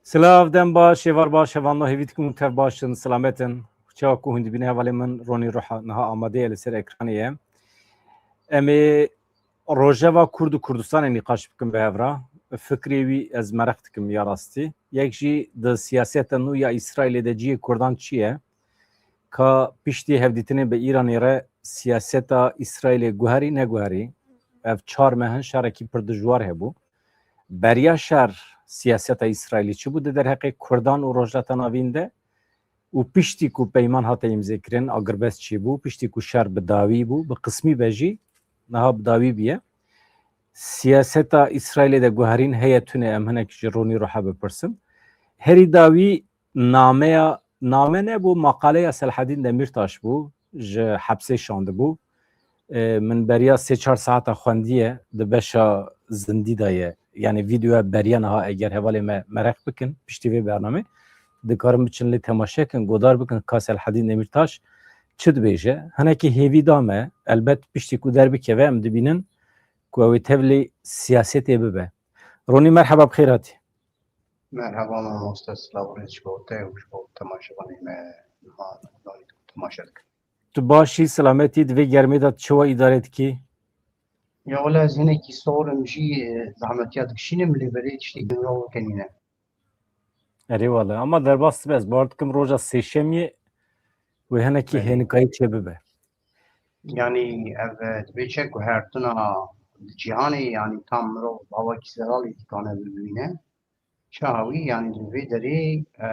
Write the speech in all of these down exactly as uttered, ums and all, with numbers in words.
Silav, dem baş, êvar baş, hevalno hêvî dikim hûn tev baş in, silamet in. Çawa ku hûn dibîne hevalê min Ronî Ruha niha amade ye li ser ekranê ye. Em ê rojeva Kurd û Kurdistanê nîqaş bikim bi hev re. Fikrê wî ez mereq dikim ya rastî. Yek jî di siyaseta nû ya Îsraîlê de cihê Kurdan çi ye? Ka piştî hevdîtinê bi Îranê re siyaseta Îsraîlê guherî neguherî? Ev çar meh in şerekî pir dijwar hebû. Beriya şer siyaseta Îsraîlî çi bû di derheqê Kurdan û Rojhilata Navîn de? Û piştî ku peyman hate îmzêkirin, agirbest çêbû, piştî ku şer bi dawî bû, bi qismî be jî, niha bi dawî bûye. Siyaseta Îsraîlê de guherîn heye tune, em hinek ji Ronî Ruha bipirsin. Herî dawî nameya, name nebû, maqaleya Selhedîn Demîrtaş bû, ji hepsê şandibû. E, min beriya sê çar saeta xwendiye, di beşa zindî de ye. Yanî vîdeoya beriya niha eger hevalê me mereq bikin, piştî vê bernamê, dikarin biçin lê temaşe kin, godar bikin ka Selhedîn Demîrtaş çi dibêje. Hinekî hêvî da me, elbet piştî ku derbikeve em dibînin ku ew ê tevlî siyasetê bibe. Ronî, merheba, bi xêr hatî. Merhaba mamoste, silav û rêz ji bo te û ji bo temaşevanê me niha temaşe dikin. Tu baş î, silamet î, di vê germê de tu çawa îdare dikî? Ya wele ez hinekî sor im jî, e, zehmetiya dikişînim, lê berê tiştekî min re kenîne. Erê wele, ama derbas dibe, ez bawer dikim roja sêşemiyê wê hinekî Belê. hênikayî çêbibe. Yanî ev, e, dibê çi guhertina di cîhanê, yanî tam mirov awakî zelalî dikane bibîne. Çawa wî, yanî li vê derê, e,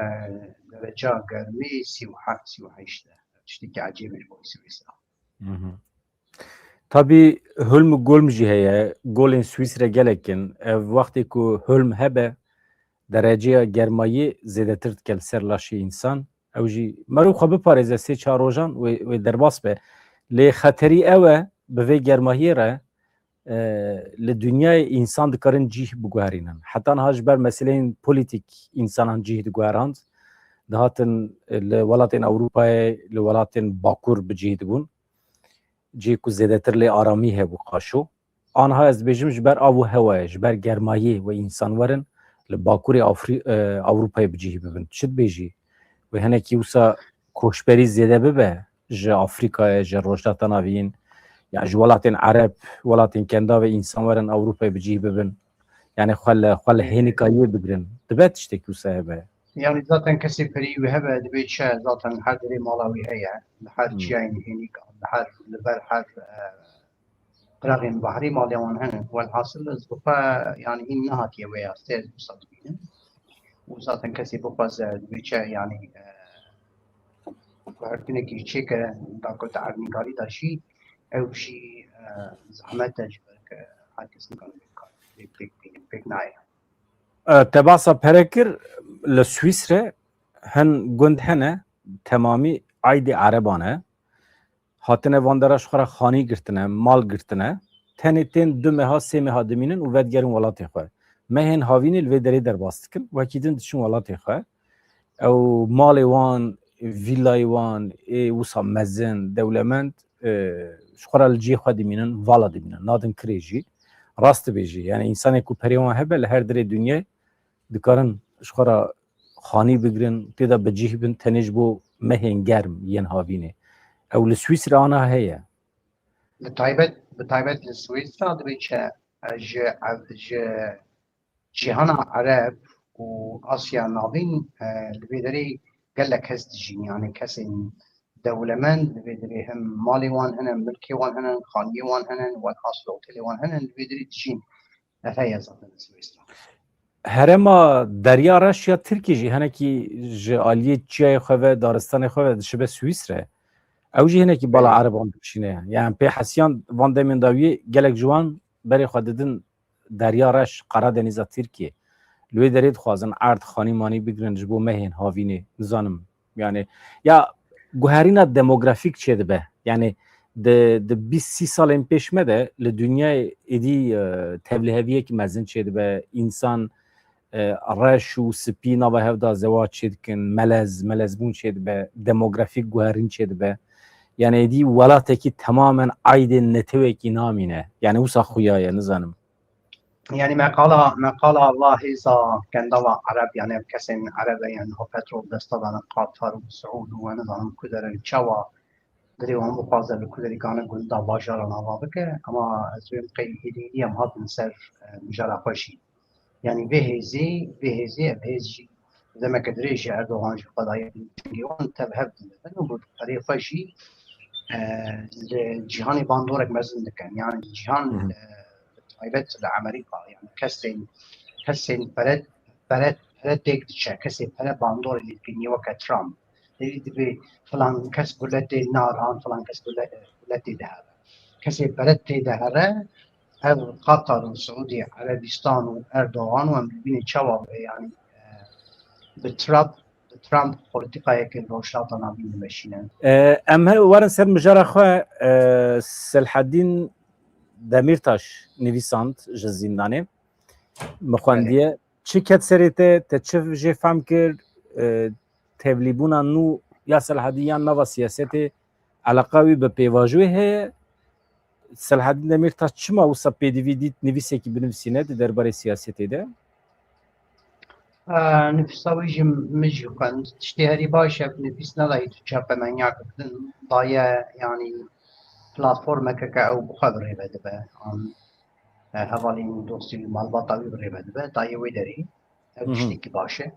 dereca germî sî û heft, sî û heşt e. Tiştekî ecêb e ji bo Swîsra. Mhm. Tabî Hölm û Golm jî heye. Golên Swîsre gelek in. Ev wextê ku Hölm hebe, dereceya germayî zêdetir dike li ser laşê însan. Ew jî merû xwe biparêze sê çar rojan wê, wê derbas be. Lê xeterî ew e, bi vê germahiyê re, e, li dinyayê însan dikarin cîh biguherînin. Heta niha ji ber meseleyên polîtîk însanan cîh diguherand. Dihatin, e, li welatên Ewropayê, li welatên Bakur bi cîh dibûn. Cihê ku zêdetir lê aramî hebû qaşo. Aniha ez dibêjim ji ber av û hewayê, ji ber germayê wê însan werin li Bakurê Afri-, e, Ewropayê bi cihî bibin. Çi dibêjî? Wê hinekî wisa koçberî zêde bibe ji Afrîkayê, ji Rojhilata Navîn, ya ji welatên Ereb, welatên Kendavê însan werin Ewropayê bi cihî bibin. Yani xwe li, xwe li Ê, hênikayiyê bigrin. Dibe tiştekî wisa hebe. Yani zaten kesê perî wî hebe, dibê çi, zaten her derê mala wî heye. Li her Hmm. çiyayên hênik, li her, li ber her, e, qiraxên behrî malê wan hene. Welhasil ez bi xwe, yani hîn nehatiye wê astê ez wisa dibînim. Û zaten kesê bixwaze dibê çi, yani, e, guhertinekî çêke, da ku di erdnîgarî de jî, ew jî, e, zehmet e ji ber ku her kes nikare pêk, pêk bîne, pêk nayê. E, te basa pere kir, li Swîsre hin gund hene, temamî aîdê Ereban e. Hatine van dera ji xwe re xanî girtine, mal girtine. Tenê tên du meha, sê meha dimînin û vedigerin welatê xwe. Mehên havînê li vê derê derbas dikin, wekî din diçin welatê xwe. Ew malê wan, vîlayê wan ê wisa mezin, dewlemend, e, ji xwe re li cihê xwe dimînin, vala dimînin, nadin kirê jî. Rast dibêjî, yani însanê ku perê wan hebe li her derê dinyê dikarin ji xwe re xanî bigrin, tê de bi cih bin, tenê ji bo mehên germ yên havînê. Ew li Swîsra ana heye. Bi taybet, bi taybet li Swîsra dibê çi, e, ji, e, ji cîhana Ereb û Asya Navîn, e, li vê derê gelek kes dijîn, yani kesên dewlemend, li vê derê hem malê wan hene, milkê wan hene, xaniyê wan hene, welhasil otelê wan hene, li vê derê dijîn. Ev heye zaten li Swîsra. Herêma Derya Reş ya Tirkî jî hinekî ji aliyê çiyayê xwe ve, daristanê xwe ve dişibe Swîsre. Ew jî hinekî bala Belê. Ereban dikişîne. Yani pê hesiyan van demên dawiyê gelek ji wan berê xwe didin Derya Reş, Qara Denîza Tirkiyê. Li wê derê dixwazin erd, xanî manî bigrin ji bo mehên havînê. Nizanim. Yani, ya guherîna demografîk çêdibe. Yani, di, di bîst sî salên pêş me de li dinyayê êdî, e, tevliheviyek mezin çêdibe. Însan, e, reş û spî nava hev de zewac çêdikin, melez, melezbûn çêdibe, demografîk guherîn çêdibe. Yani, êdî welatekî temamen aydê netewekî namîne. Yani, wisa xuya ye, nizanim. Yani meqala, meqala va hêza kendava Ereb, yani ev kesên Ereb e, yani ho petrol desta dane Qatar û Siûd û we nizanim ku derin çawa dirê wan bixwaze li ku derî kane gunda bajaran ava bike, ama ez wê qey hêdî em hatin ser, e, mijara xwe jî. Yani vê hêzê, vê hêzê ev hêz jî demeke dirêj e Erdogan jî xwe daye cengê wan tev hev didin û bi perê xwe jî, e, li cîhanê bandorek mezin dikin. Yani cîhan, Hı hı. e, bi taybet li Amerîka, yani kesên, kesên pere, pere, pere têk diçe, kesê pere bandorê lê dikin, weke Trump. Devî dibê filan kes guletê naran, filan kes gule-, guletê dihere. Kesê pere tê dihere, ev Qatar û Siûdî Erebistan û Erdogan û em dibînê çawa be, yani, e, bi Trump, bi Trump polîtîkayeke li Rojhilata Navîn dimeşîne. E, em he-, werin ser mijara xwe, e, Selhedîn Demîrtaş nivîsand ji zîndanê. Min xwendiye. Çi ket serê te, te çi jê fehm kir, e, tevlîbûna nû ya Selhedîn yan nava siyasetê, eleqa wî bi pêvajoyê heye? Selhedîn Demîrtaş çima wisa pêdivî dît nivîsekî binivîsîne di derbarê siyasetê de? E, nivîsa wî jî min jî xwend. Tiştê herî baş e, nivîs nedayî tu çapemeniya kirin. Daye, yanî platformeke ke ew bi xwe bi rê ve dibe. An, e, hevalên dostî û malbata wî bi rê ve dibe. Daye wê derê. Ev Hı hı. tiştekî baş e.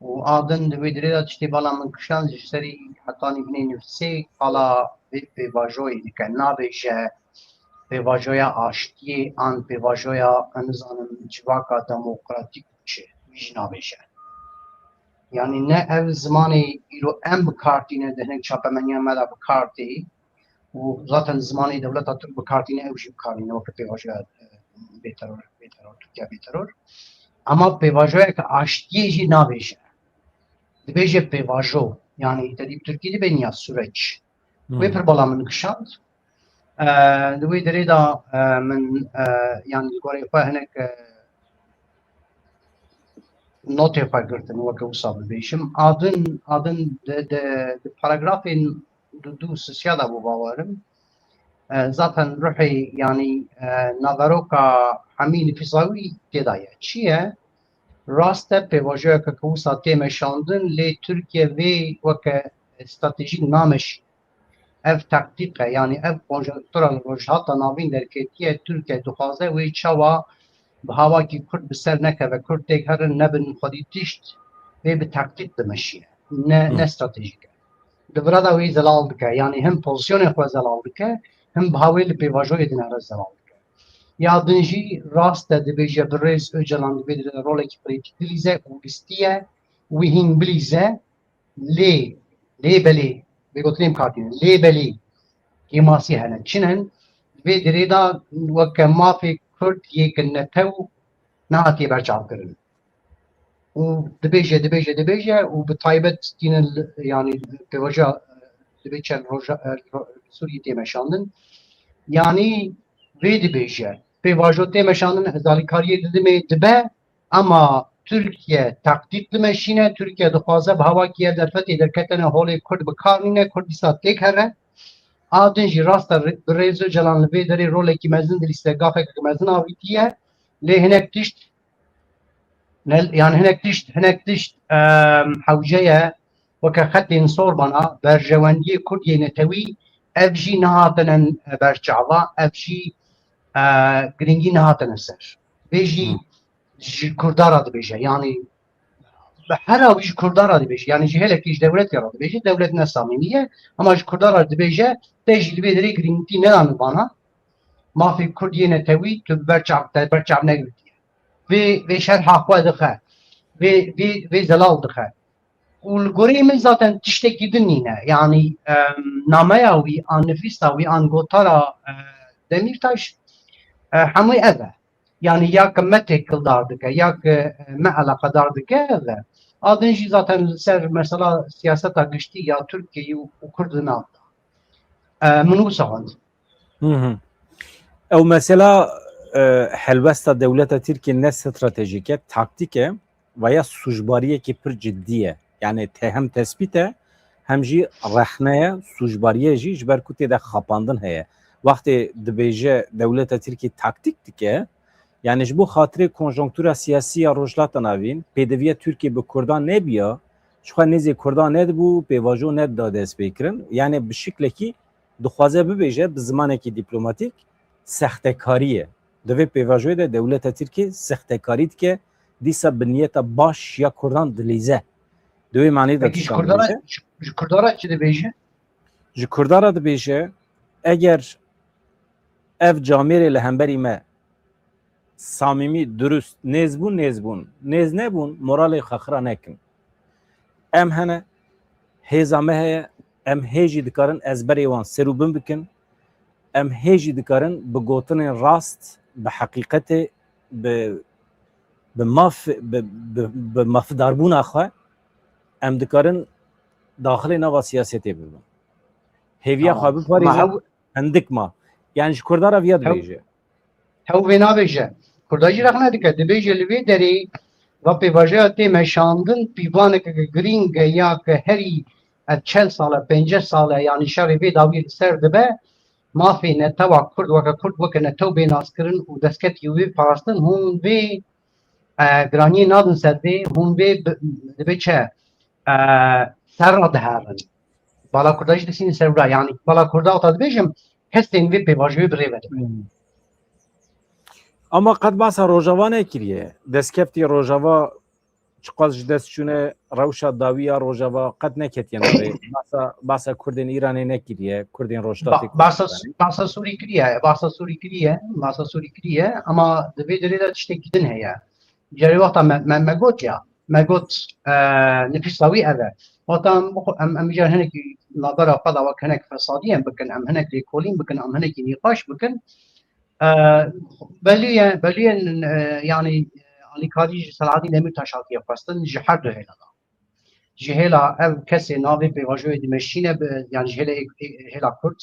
Û a din di wê dirê de tiştê bala min kişand ji serî hetanî binê nivîsê qala vê pêvajoyê dike. Nabêje pêvajoya aştiyê an pêvajoya, ez nizanim, civaka demokratîk û çi. Wî jî nabêje. Yanî ne ev zimanê îro em bi kar tîne di hinek çapemeniya me de bi kar tê û zaten zimanê dewleta Tirk bi kar tîne, ew jî bi kar tîne weke pêvajoya, e, bêteror, bêteror, Tirkiye bêteror. Ama pêvajoyeke aştiyê jî nabêje. Dibêje pêvajo. Yanî te dî bi Tirkî dibêniya süreç. Wê Hmm. pir bala min kişand. E, di wê derê de, e, min, e, yanî li gorê xwe hinek, e, notê xwe girtin, weke wisa bibêjim. A din, a din di, di, di paragrafên du, du sisiya de bû bawerim. E, zaten ruhê, yanî, e, naveroka hemî nifîsa wî tê de ye. Çi ye? Rast e, pêvajoyeke ku wisa tê meşandin, lê Tirkiye vê weke stratejîk nameşîne. Ev taktîk e, yanî ev konjonktura li Rojhilata Navîn derketiye, Tirkiye dixwaze wê çawa bi hawakî Kurd bi ser nekeve, Kurd têk herin, nebin xwedî tişt, vê bi taktîk dimeşîne. Ne, Hmm. ne stratejîk e. Di vira de wê zelal dike, yanî him pozîsyonê xwe zelal dike, him bi hawê li pêvajoyê dinere zelal dike. Ya din jî rast e, dibêje birêz Ocalan divê rolekî polîtîk bilîze û listiye, wî hîn bilîze, lê, lê belê, vê gotinê bi kar tîne, lê belê kêmasî hene. Çi ne? Vê dirê de weke mafê Kurd yê ki netew nehatiye berçavkirin. Û dibêje, dibêje, dibêje û bi taybet tînin li, yanî pêvajoya, dibê çend roja, e, ro-, Sûriyê tê meşandin. Yanî vê dibêje, pêvajo tê meşandin, ez alîkariyê didimê dibe, ama Tirkiye taktîk dimeşîne, Tirkiye dixwaze bi hawakî ye derfetê derketene holê Kurd bi kar nîne, Kurd dîsa têk here. A din jî rast e, bi rêz Ocalan li vê derê rolekî mezin dilîste, gafeke mezin avîtiye. Lê hinek tişt, ne, yani hinek tişt, hinek tişt, em, hewce ye, weke xetên sorbana, berjewendiyê Kurd yê netewî, ev jî nehatine berçava, ev jî, e, girîngî nehatine ser. Vê jî Hmm. ji Kurda re dibêje, yani bi hera wî ji Kurda re dibêje, yani ji hêlekî ji dewletê re dibêje, dewlet ne samîmî ye, ama ji Kurda re dibêje, te jî li vê derê girîngîtî nedane vana, mafê Kurd yê netewî tu bi berçav, te berçav negirtiye. Vê, vê şerha xwe dixe, vê, vê, vê zelal dixe. Û li gorî min zaten tiştekî din nîne. Yanî, em, nameya wî, an nifîsa wî, an gotara, e, Demîrtaş, e, hemû ev e. Yanî ya ki me têkildar dike, ya ki, e, me eleqedar dike, ev e. A din jî zaten li ser mesela siyaseta giştî ya Tirkiyeyê û, û Kurd di nav de. E, min wisa xwend. Hı hı. Ew mesela, e, helwesta dewleta Tirkiyê ne stratejîk e, taktîk e, veya sûcbariyekî pir cidî ye. Yani te hem tespît e, hem jî rexne ye, sûcbariye jî, ji ber ku tê de xapandin heye. Wextê dibêje dewleta Tirkiyê taktîk dike, Yani ji bo xatirê konjonktura siyasî ya Rojhilata Navîn, pêdiviya Tirkiye bi Kurdan nebiya, jixwe nêzê Kurdan nedibû, pêvajo nedida destpêkirin. Yani bi şiklekî dixwaze bibêje, bi zimanekî dîplomatîk, sextekarî ye. Di vê pêvajoyê de dewleta Tirkiye sextekarî dike, dîsa bi niyeta baş ya Kurdan dilîze. Di wê manî de Peki ji tiştan Kurdan re, dibêje. Ji, ji Kurdan re çi dibêje? Ji Kurdan re dibêje, eger ev camêrê li hemberî me samîmî, dirust, nêz bûn, nêz bûn. Nêz nebûn, moralê xwe xira nekin. Em hene, hêza me heye, em hê jî dikarin ezberê wan ser û bin bikin. Em hê jî dikarin bi gotinên rast, bi heqîqetê, bi, bi maf, bi, bi, bi mafdarbûna xwe, em dikarin daxilê nava siyasetê bibin. Hêviya Tamam. xwe biparêzin, Ama hew- hindik ma. Yani ji Kurdan re viya Hew- dibêje. Hew vê nabêje. Kurda jî rexne dike. Dibêje li vê derê va pêvajoya tê meşandin pîvaneke girîng e ya ke herî ev çel sal e, pênceh sal e, yanî şerê vê dawiyê li ser dibe. Mafê netewa Kurd weke Kurd weke netew bê naskirin û destkeftî wê parastin hûn vê, e, giraniyê nadin ser vê, hûn vê bi, dibê çi, e, ser re diherin. Bala Kurda jî distînin ser wira. Yanî bala Kurda wexta dibêjim, hestên vê pêvajoyê bi rê ve dibin. Hmm. Ama qet bahsa Rojava nekiriye. Destkeftî Rojava çiqas ji dest çûne, rewşa dawî ya Rojava qet neketiye navê. Bahsa, bahsa Kurdên Îranê nekiriye, Kurdên Rojhilatê Ba-, bahsa, Kurdistanê. Bahsa Sûrî kiriye, bahsa Sûrî kiriye, bahsa Sûrî kiriye, ama di vê derê de tiştekî din heye. Carê wexta me, me, me got ya, me got, e, nifîsa wî ev e. Wexta em bixwe-, em, em îcar hinekî navbera xwe de wek hinek fesadî em bikin, em hinek lêkolîn bikin, em hinekî nîqaş bikin. E, belû ye, belû ye, e, yanî, e, alîkarî ji Selahaddîn Demîrtaş hatiye xwestin ji her du hêla de. Ji hêla ev kesê navê pêvajoyê dimeşîne bi, yanî ji hêla, hêla Kurd,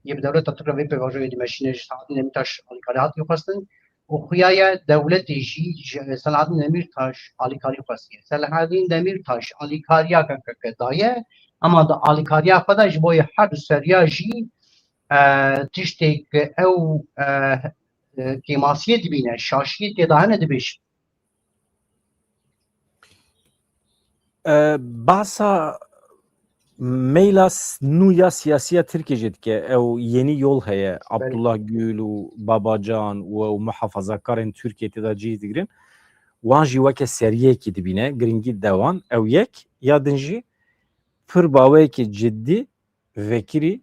yê bi dewleta Tirk re vê pêvajoyê dimeşîne, ji Selahaddîn Demîrtaş alîkarî hatiye xwestin û xuya ye dewletê jî ji Selahaddîn Demîrtaş alîkarî xwestiye. Selahaddîn Demîrtaş alîkariya K K K daye, ama di alîkariya xwe de ji bo yê her du seriya jî, e, tiştê ku ew, e, e, kêmasiyê dibîne, şaşiyê tê de hene dibêje. E, bahsa meyla s-, nû ya siyasiya Tirkiyê jî dike. Ew Yeni Yol heye. Belê. Abdullah Gül û Babacan û ew muhafazakarên Tirkiyê tê de cih digirin. Wan jî weke seriyekî dibîne, giringî dide wan. Ew yek, ya din jî pir baweyekî ciddî vekirî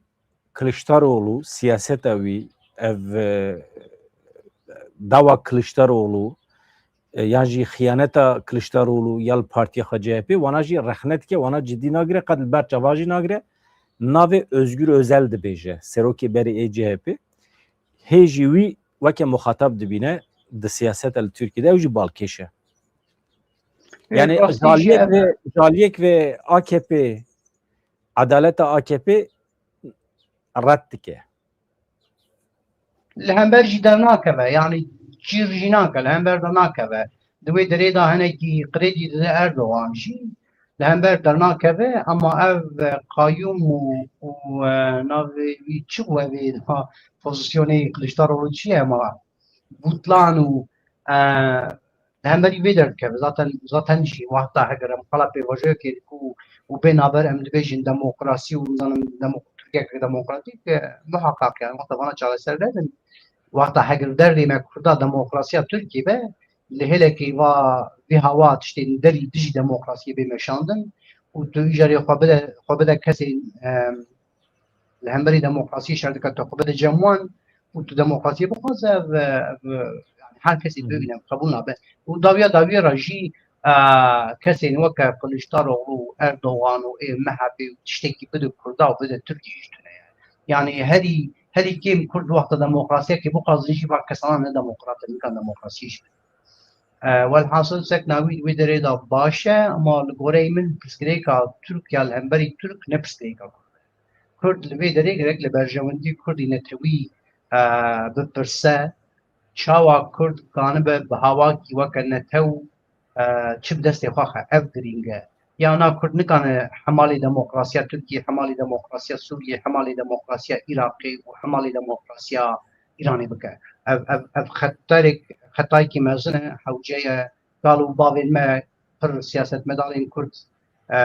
Kiliçdaroglu, siyaseta wî, ev, e, dawa Kiliçdaroglu, e, yan jî xiyaneta Kiliçdaroglu ya li partiya xwe C H P, wana jî rexne dike, wana cidî nagire, qet li ber çava jî nagire. Navê Özgür Özel dibêje, serokê berê ê C H P. Hê jî wî weke muxatab dibîne di siyaseta li Tirkiyê de, ew jî balkêş e. Ê, Yani rastî jî jaliyek ev e. Ve, jaliyek ve A K P, edaleta A K P red dike. Li hember jî dernakeve, yanî çîr jî nake, li hember de nakeve. Di wê derê de hinekî qirêdî dide Erdogan jî, li hember dernakeve, ama ev, e, qayûm û, û, e, navê wî çi bû, ev ê, ha, pozisyonê Kiliçdaroglu çi ye, ma butlan û, e, li hemberî vê derdikeve. Zaten, zaten jî wexta heger em xala pêvajoyekê ku û bê naber em dibêjin demokrasî û nizanim demo-, Tirkiyeke demokratîk, e, muhaqqaq yani wexta vana çareser nebin. Wexta heger derdê me Kurda demokrasiya Tirkiyê be, li hêlekê va vî hawa tiştên derî dijî demokrasiyê bê meşandin û tu îcarê xwe bide, xwe bide kesên, e, li hemberî demokrasiyê şer dike, tu xwe bide cem wan û tu demokrasiyê bixwaze, ev, ev, yani her kesê Hı hı. bibîne, qebûl nabe. Û dawiya dawiyê re jî, e, kesên weke Kiliçdaroglu û Erdogan û ê M H P û tiştekî bide Kurda û bide Tirkiyê jî tune ye. Yani herî, herî kêm Kurd wexta demokrasiyekê bixwazin jî va kesana ne demokrat in, nikan demokrasiyê jî bidin. E, welhasil sekna wî di wê derê de baş e, ama li goreyê min pirsgirêka Tirkiya li hemberî Tirk ne pirsgirêka Kurd e. Kurd li vê derê gerek li berjewendî Kurdî netewî, e, bipirse, çawa Kurd kanibe bi hawakî weke netew, e, çi bi destê xwe xe, ev girîng e. Ya na Kurd nikane hemalê demokrasiya Tirkiyê, hemalê demokrasiya Sûriyê, hemalê demokrasiya Iraqê û hemalê demokrasiya Îranê bike. Ev, ev, ev xeterek, xetayekî mezin e, hewce ye. Kal û bavên me pir siyasetmedarên Kurd, e,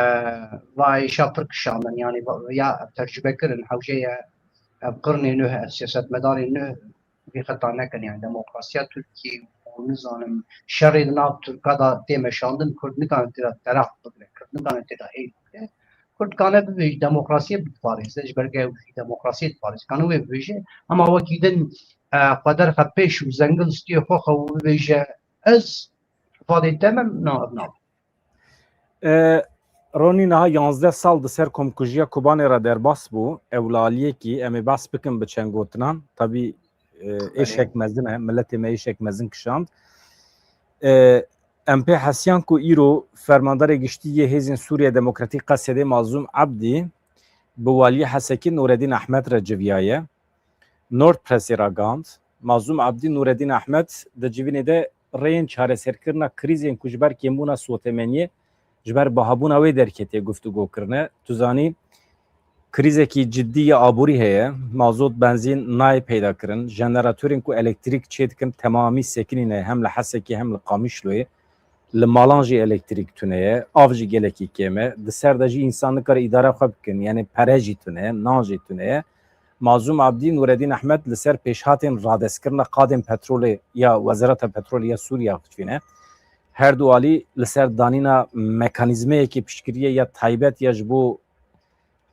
va êşa pir kişandin, yanî va-, ya ev tecrube kirin, hewce ye ev qirnê nû, ev siyasetmedarên nû vî xeta nekin, yanî demokrasiya Tirkiyê û nizanim şerê di nav Tirka de tê meşandin, Kurd nikane tê de teraq bigire, Kurd nikane tê de hêl bigire. Kurd kane bibêje demokrasiyê biparêze, ji ber ku ew jî demokrasiyê diparêze, kane wê bibêje, hema wekî din, e, xwe derxe pêş û zengil stûyê xwe xwe û bibêje, ez ifadeyê te me, na, ev nabe. E, Ronî, niha yanzdeh sal di ser komkujiya Kobanê re derbas bû. Ew li aliyekî em ê behs bikin bi çend gotinan. Tabî, e, êşek mezin e, miletê me êşek mezin kişand. E, em pê hesiyan ku îro Fermandarê Giştî yê Hêzên Sûriya Demokratîk Qesedê Mazlûm Ebdî bi Waliyê Hesekê Nûredîn Ehmed re civiyaye. Nord Pressê ragihand, Mazlûm Ebdî Nûredîn Ehmed di civînê de rêyên çareserkirina krîzên ku ji ber kêmbûna sotemeniyê, ji ber bihabûna wê derketiye guftûgo kirine. Tu zanî, krîzekî cidî ya aborî heye, mazot, benzîn nayê peyda kirin, jeneratorên ku elektrîk çêdikin temamî sekinîne, hem li Hesekê hem li Qamişloyê. Li malan jî elektrîk tune ye, av jî gelekî kêm e. Di ser de jî însan nikare îdara xwe bikin, yanî pere jî tune ye, nan jî tune ye. Mazlûm Abdî, Nûredîn Ehmed li ser pêşhatên radestkirina qadên petrolê ya Wezareta Petrolê ya Sûriye axifîne. Her du alî li ser danîna mekanîzmeyekê piştgiriyê ya taybet ya ji bo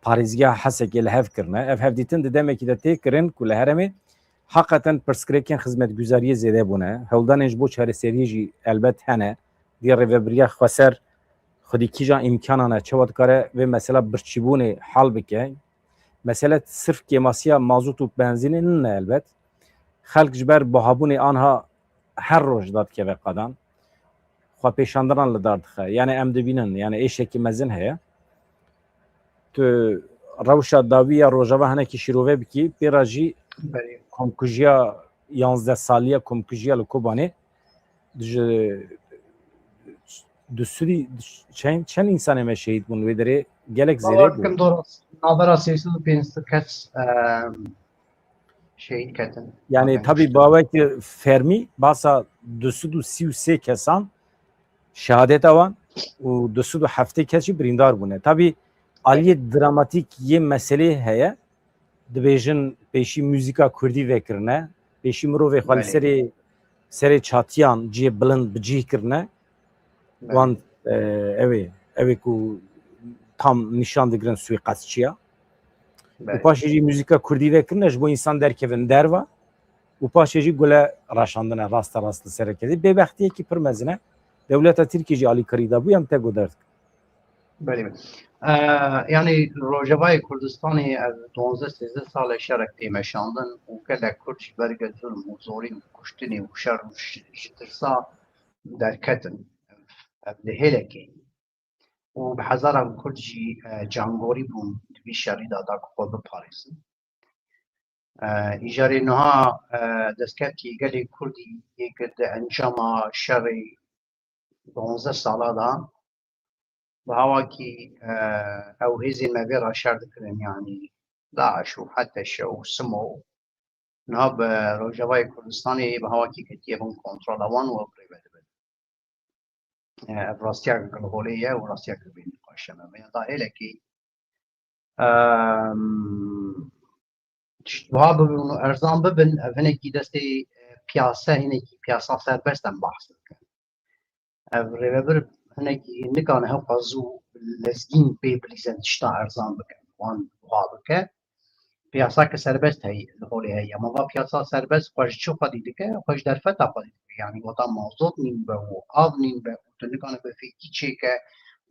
parêzgeha Hesekê li hev kirine. Ev hevdîtin di demekî de tê kirin ku li herêmê heqeten pirsgirêkên xizmetguzariyê zêde bûne. Hewldanên ji bo çareseriyê jî elbet hene. Dê rêvebiriya xweser xwedî kîjan îmkanan e, çawa dikare vê mesela birçîbûnê hal bike? Mesele sirf kêmasiya mazot û benzînê nîne elbet. Xelk ji ber bihabûnê anha her roj dadikeve qadan. Xwepêşandinan li dar dixe. Yani em dibînin, yani êşekî mezin heye. Tu rewşa dawî ya Rojava hinekî şîrove bikî, pê re jî Belê. komkujiya yanzdeh saliya komkujiya li Kobanê ji du sed çend, çend însanê me şehîd bûn wê derê, gelek zêde Bawer bû. Bikim dora navbera sê sed û pêncî kes, em, şehîd ketin. Yani Aferin tabî işte. Bawekî fermî basa du sed û sî û sê kesan şehadeta wan û du sed û heftê kes jî birîndar bûne. Tabî aliyê dramatîk yê meselê heye. Dibêjin pêşî muzîka kurdî vekirine, pêşî mirovê xwe li Belê. serê, serê çatiyan cihê bilind bi cih kirine. Belê. Wan, e, ew ê, ew ê ku tam nîşan digirin suîqestçiya. Û Belê. paşê jî muzîka kurdî vekirine ji bo însan derkevin derva û paşê jî gule raşandine raste rast li serê kedî. Bêbextiyekî pir mezin e. Dewleta Tirkiyê jî alîkarî dabû, em te guhdar dikin. Belê. E, yanî Rojavayê Kurdistanê ev duwazdeh sêzdeh sal e şerek tê meşandin û gelek Kurd ji ber zulm û zorî û kuştinê û şer û ji, ji tirsa derketin. Ev li hêlekê û bi hezaran Kurd jî, e, cangorî bûn di vî şerî de da ku xwe biparêzin. E, îcarê niha, e, destkeftî gelê Kurdî yê ku di encama şerê duwazdeh sala de bi hawakî, e, ew hêzên me vê re şer dikirin, yanî DAIŞ û HTŞ û SMO niha bi Rojavayê Kurdistanê bi hawakî ketiye bin kontrola wan û ew rêve dibin. E, ev rastiyek li holê ye û rastiyek li bîn nîqaşe me. Vêya da hêlekî, em, tişt wiha bibin û erzan bibin, ev hinekî destê, e, piyase, hinekî piyasa serbest em behs dikin. Ev rêvebir hinekî nikane hewqa zû lezgîn pê bilîzin tişta erzan bikin. Wan wiha bike. Piyasake serbest heye, li holê heye. Ama va piyasa serbest xwe ji çi xwedî dike? Xwe ji derfeta xwedî dike. Yani wata mazot nîn be û av nîn be û tu nikane bi fêkî çêke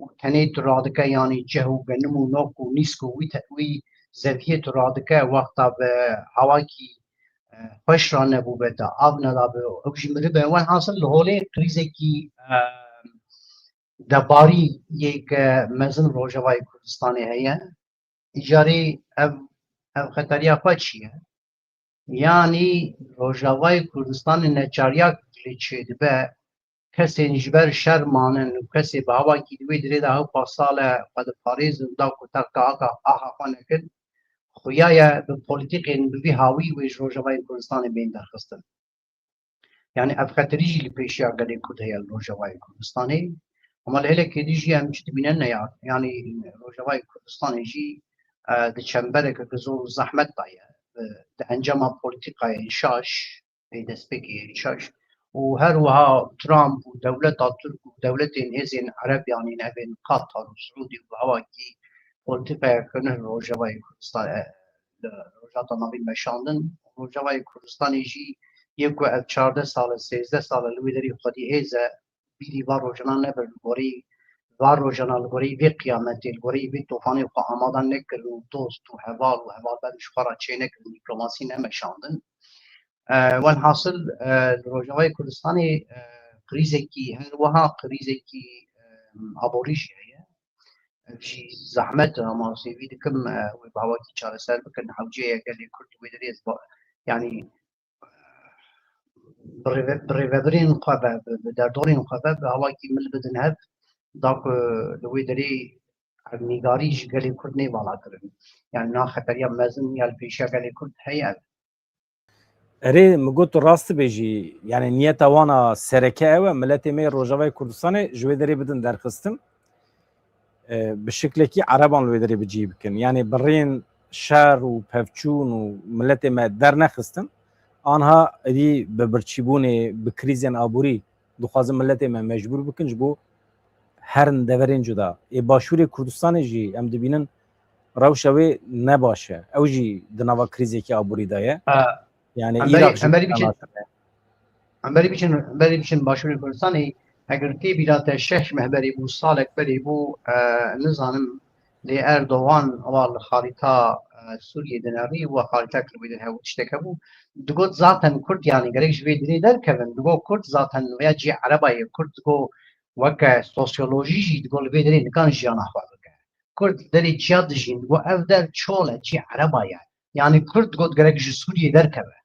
û tenê tu radike, yani ceh û genim û nok û nîsk û wî te-, wî zeviyê tu radike, wexta bi hawakî, e, xweş ra nebûbe, te av nedabe, ew jî miribe. Welhasil li holê krîzekî, e, debarî yê ke mezin Rojavayê Kurdistanê heye. Îcarê ev, ev xeteriya xwe çi ye? Yanî Rojavayê Kurdistanê neçariya lê çêdibe, kesên ji ber şer manin û kesê bi hawakî di wê dirê de hewqa sal e xwe diparêzin, da ku terka aha, aha xwe nekin, xuya ye bi polîtîkên bi vî hawî wê ji Rojavayê Kurdistanê bên derxistin. Yani ev xeterî jî li pêşiya gelê Kurd heye li Rojavayê Kurdistanê. Ama li hêlekê dî jî em çi dibînin ne ya, yani Rojavayê Kurdistanê jî, e, di çemberekeke zor û zehmet de ye. E, di encama polîtîkayên şaş, ê destpêkê ên şaş û her wiha Trump û dewleta Tirk û dewletên hêzên Ereb, yanî nevên Qatar û Siûdî û hawakî polîtîkayeke nû li Rojavayê Kurdistan, e, li Rojhilata Navîn meşandin. Rojavayê Kurdistanê jî yê ku ev çardeh sal e, sêzdeh sal e li wê derê xwedî hêz e, bîrî van rojanan nebir, li gorî van rojana, li gorî vê qiyametê, li gorî vê tofanê xwe amadan nekirin û dost û heval û hevalberî ji xwe re çênekirin, dîplomasî nemeşandin. E, welhasil, e, li Rojavayê Kurdistanê, e, krîzekî her wiha krîzekî, e, aborî jî heye. Ev jî zehmet e, ama hêvî dikim, e, wê bi hawakî çareser bikin. Hewce ye gelê Kurd wê derê ez ba-, yanî bi rêve-, bi rêvebirên xwe ve, bi, bi derdorên xwe ve, bi hawakî mil bidin hev, da ku li wê derê erdnîgarî ji gelê Kurd nê vala kirin. Yani na xeteriya mezin ya li pêşiya gelê Kurd heye ev. Erê, min got tu rast dibêjî. Yani niyeta wana sereke ew e, miletê me yê Rojavayê Kurdistanê ji wê derê bidin derxistin. E, bi şiklekî Ereban li wê derê bi cî bikin. Yani bi rêyên şer û pevçûn û miletê me dernexistin. Anha êdî bi birçîbûnê, bi krîzên aborî dixwazin miletê me mecbûr bikin ji bo herin deverên cuda. Ê Başûrê Kurdistanê jî em dibînin rewşa wê ne baş e. Ew jî di nava krîzekî aborî de ye. E, Yani em berî, Îraq jî em berî biçin, em berî biçin, em berî biçin Başûrê Kurdistanê, eger tê bîra te şeş meh berê bû, salek berê bû, e, nizanim, lê Erdogan wa li xarîta, e, Sûriyê dinerî, wa xarîtek li wê dir hebû, tiştek hebû. Digot zaten Kurd, yani gerek ji vê dirê derkevin. Digot Kurd zaten veya cihê Ereba ye. Kurd digot weke sosyolojî jî digot li vê dirê nikan jiyana xwe bike. Kurd derê çiya dijîn, digot ev der çol e, cihê Ereba ye. Yani Kurd digot gerek ji Sûriyê derkeve.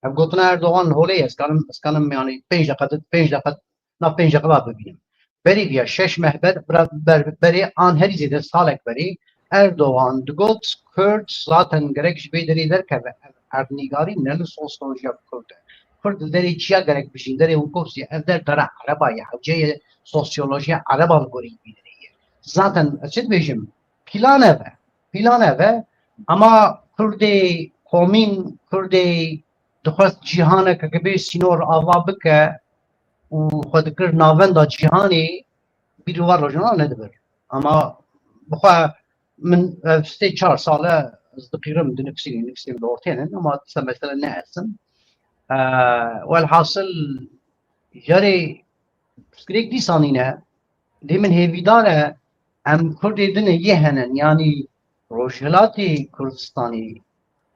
Ev gotina Erdogan li holê ye, ez kanim, ez kanim yani pênc deqe, pênc deqe, nav pênc deqe va bibînim. Berî viya şeş meh ber, ber, ber, berê an herî zêde salek berê Erdogan digot, Kurd zaten gerek ji vê derê derkeve. Ev erdnîgarî ne li sosyolojiya Kurd e. Kurd li derê çiya gerek bijîn, derê Unkursî, ev der dera Ereba ye, hewce ye sosyolojiya Ereba li gorî vî derê ye. Zaten ez çi dibêjim? Plan ev e. Plan ev e. Ama Kurdê komîn, Kurdê dixwest cîhaneke bê sînor ava bike û xwe dikir navenda cîhanê, bîr û van rojana nedibir. Ama bixwe min, ev sê çar sal e ez diqîrim, dinifisînim, nifisên li ortê ne, ama dîsa mesele ne ez im. E, welhasil, jarê pirsgirêk dîsa nîne, lê min hêvîdar e, em Kurdê din e yê hene, yanî Rojhilatê Kurdistanê,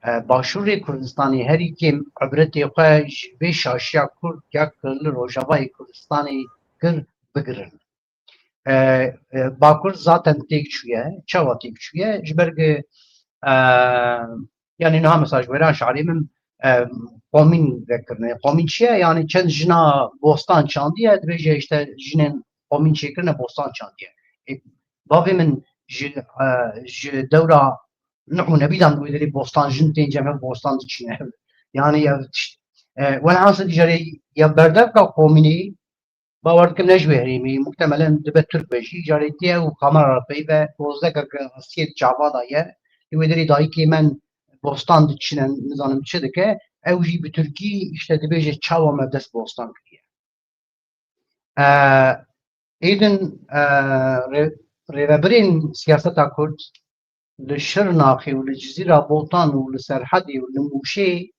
e, Başûrê Kurdistanê herî kêm ibretê xwe ji vê şaşiya Kurd ya ku li Rojavayê Kurdistanê kir, bigirin. E, e, Bakur zaten têk çûye. Çawa têk çûye? Ji ber ku, e, yani niha mesela ji wêran şarê min, e, komîn vekirine. Komîn çi ye? Yani çend jina bostan çandiye, dibêje işte jinên komîn çêkirine bostan çandiye. E, bavê min ji, e, ji dewra nuh û nebî dan wê derê bostan jin tên cem hev bostan diçîne. Yani ev tişt, e, welhasil jarê ya berdevka komînê, bawer dikim ne ji wê herêmê, muhtemelen dibe Tirk be jî, jarê tê ew kamera re peyve, dozdekeke Asiyê çava de ye, li wê derê dayikê me bostan diçine, nizanim çi dike, ew jî bi Tirkî işte dibêje çawa me dest bostan kiriye. E, êdin, e, rê-, rêvebirên siyaseta Kurd li Şirnaxê û li Cizîra Botan û li Serhedê û li Mûşê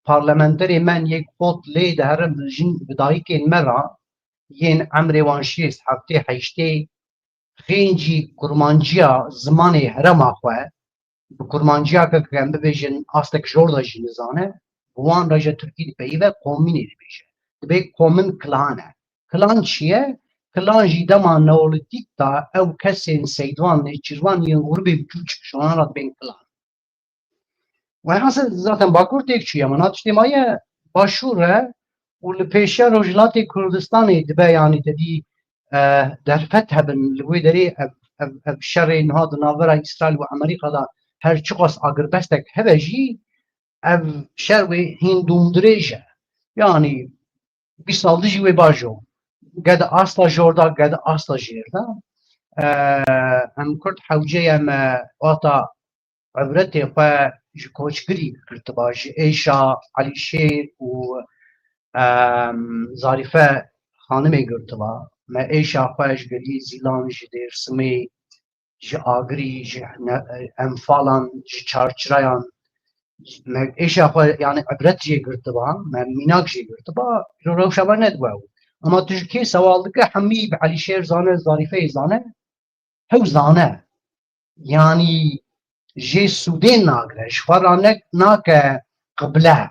parlamenterê me yên yek xot lê diherin bi jin, bi dayikên me re yên emrê wan şêst, heftê, heştê, xêncî kurmanciya zimanê herêma xwe, bi kurmanciyeke ku em bibêjin astek jor de jî nizane, bi wan re ji tirkî dipeyive, komînê dibêje. Dibê komîn kilan e. Kilan çi ye? Kilan jî dema neolîtîk de ew kesên Seydwan, Nêçîrwan yên grûbê biçûçik ji wan re dibên kilan. Welhasil zaten Bakur têk çûye, mana tiştê maye Başûr e û li pêşiya Rojhilatê Kurdistanê dibe, yanî te dî, e, derfet hebin li wê derê ev, ev, ev şerê niha di navbera Îsraîl û Amerîka de her çiqas agirbestek hebe jî ev şer wê hîn dûmdirêj e. Yanî bîst sal dijî wê bajo. Gede asta jorda, gede asta jêrda. Em Kurd hewceye me wata ibretê xwe ji koçgirî girtiba, ji êşa Elîşêr û, em, Zarîfe xanimê girtiba. Me êşa xwe ji gelî Zîlan, ji Dêrsimê, ji Agirî, ji ne-, Enfalan, ji Çarçirayan, me êşa xwe, yani, ibret jê girtiba, me mînak jê girtiba, îro rewşa me nedibe ew. Ama tu ji kê sewal dike, hemî bi Elîşêr zane, Zarîfeyê zane, hew zane. Yani, jê sûdê nagire, ji xwe re ne-, nake qible.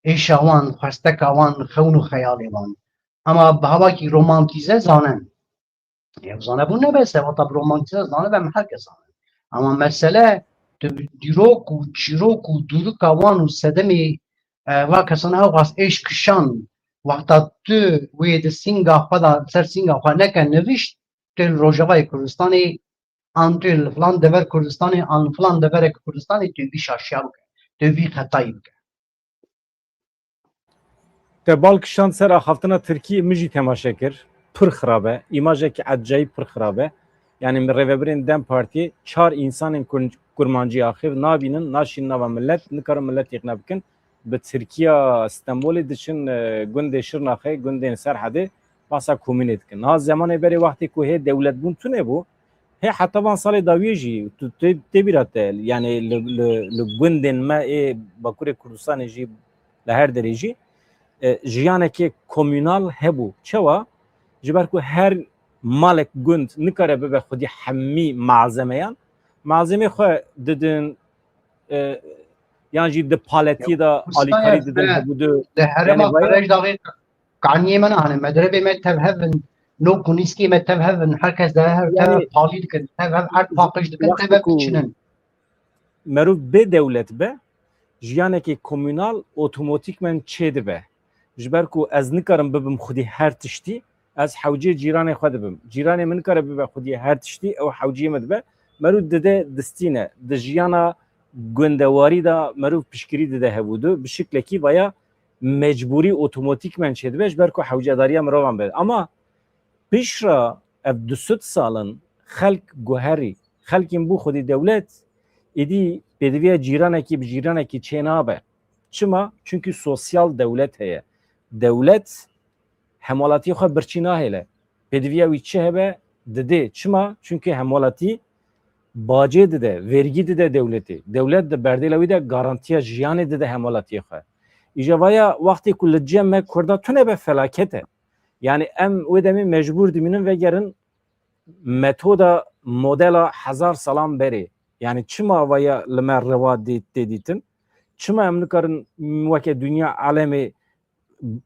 Êşa wan, xwesteka wan, xewn û xeyalê wan. Ama bi hawakî romantîze zanin. Ev zanebûn ne bes e, wata bi romantîze zanibe em herkes zanin. Ama mesele tu dîrok û çîrok û dûrika wan û sedemê, e, va kesana ew xas êş kişan, wexta tu wê di sînga xwe de, ser sînga xwe neke nivîşt, tu li Rojavayê Kurdistanê, an tu li filan dever Kurdistanê, an li filan deverek Kurdistanê, tu vî şaşiya bike, tu vî xetayî bike. Te bal kişand ser axaftina Tirkiyê, min jî temaşe kir. Pir xirab e. Îmajekî ecayîb pir xirab e. Yani min rêvebirên DEM Partiyê çar însanên kur-, kurmancî axêv nabînin, naşîn nava millet, nikarin millet îqne bikin. Bi Tirkiya Stenbolê diçin, e, gundê Şirnaxê, gundên Serhedê, basa komînê dikin. Niha zemanê berê wextê ku hê dewletbûn tune bû, hê heta van salê dawiyê jî tu tê, tê bîra te, yani li, li, li gundên me ê Bakurê Kurdistanê jî, li her derê jî, e, jiyanekê komûnal hebû. Çawa? Ji ber ku her malek gund nikare bibe xwedî hemî malzemeyan. Malzemê xwe didin, e, yan jî di paletiyê de alîkarî didin, hebû di, li herêma Qerejdaxê kaniyê me nahane, medrebê me tev hev in, nok û nîskê me tev hev in, her kes de her tev hev palî dikin, tev hev erd paqij dikin, tev hev diçinin. Merov bê dewlet be, jiyanekê komûnal otomatîkmen çêdibe. Ji ber ku ez nikarim bibim xwedî her tiştî, ez hewcê cîranê xwe dibim. Cîranê min nikare bibe xwedî her tiştî, ew hewciyê min dibe. Merov dide distîne, di jiyana gundewarî de merov piştgirî dide hevûdu. Bi şiklekî vaya mecbûrî otomatîkmen çêdibe, ji ber ku hewcedariya mirovan be. Ama piştre ev du sed sal in xelk guherî, xelkên bû xwedî dewlet, êdî pêdiviya cîranekî bi cîranekî çênabe. Çima? Çunkî sosyal dewlet heye. Dewlet hemwelatiyê xwe birçî nahêle. Pêdiviya wî çi hebe, didê. Çima? Çunkî hemwelatî bacê dide, vergî dide dewletê. Dewlet di berdêla wî de garantiya jiyanê dide hemwelatiyê xwe. Îja vaya wextê ku li cem me Kurda tune be felaket e. Yani em wê demê mecbûr dimînin vegerin metoda, modela hezar salan berê. Yani çima vaya li me rewa dê-, tê dîtin? Çima em nikarin weke dinya alemê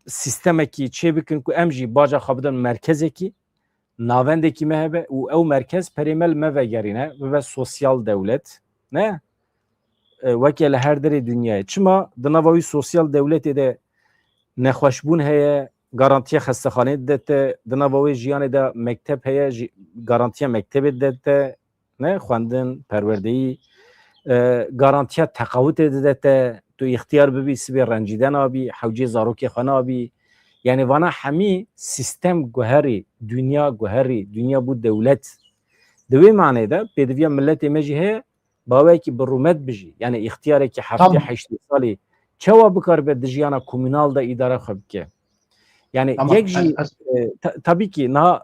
sîstemekî çê bikin ku em jî baca xwe bidin merkezekî, navendekî me hebe û ew merkez perê me li me vegerîne, bibe sosyal dewlet, ne? E, weke li her derê dinyayê. Çima? Di nava wî sosyal dewletê de nexweşbûn heye, garantiya xestexaneyê dide te, di nava wê jiyanê de mekteb heye, jî-, garantiya mektebê dide te, ne, xwendin, perwerdeyî, e, garantiya teqawitê dide te, tu îxtiyar bibî, sibê rencîde nabî, hewcê zarokê xwe nabî. Yani vana hemî sîstem guherî, dinya guherî, dinya bû dewlet. Di wê manê de pêdiviya miletê me jî heye, baweyekî bi rûmet bijî. Yani îxtiyarekî heftê heştê salî çawa bikaribe di jiyana komûnal de îdara xwe bike? Yani yek jî, e, ta-, tabî kî niha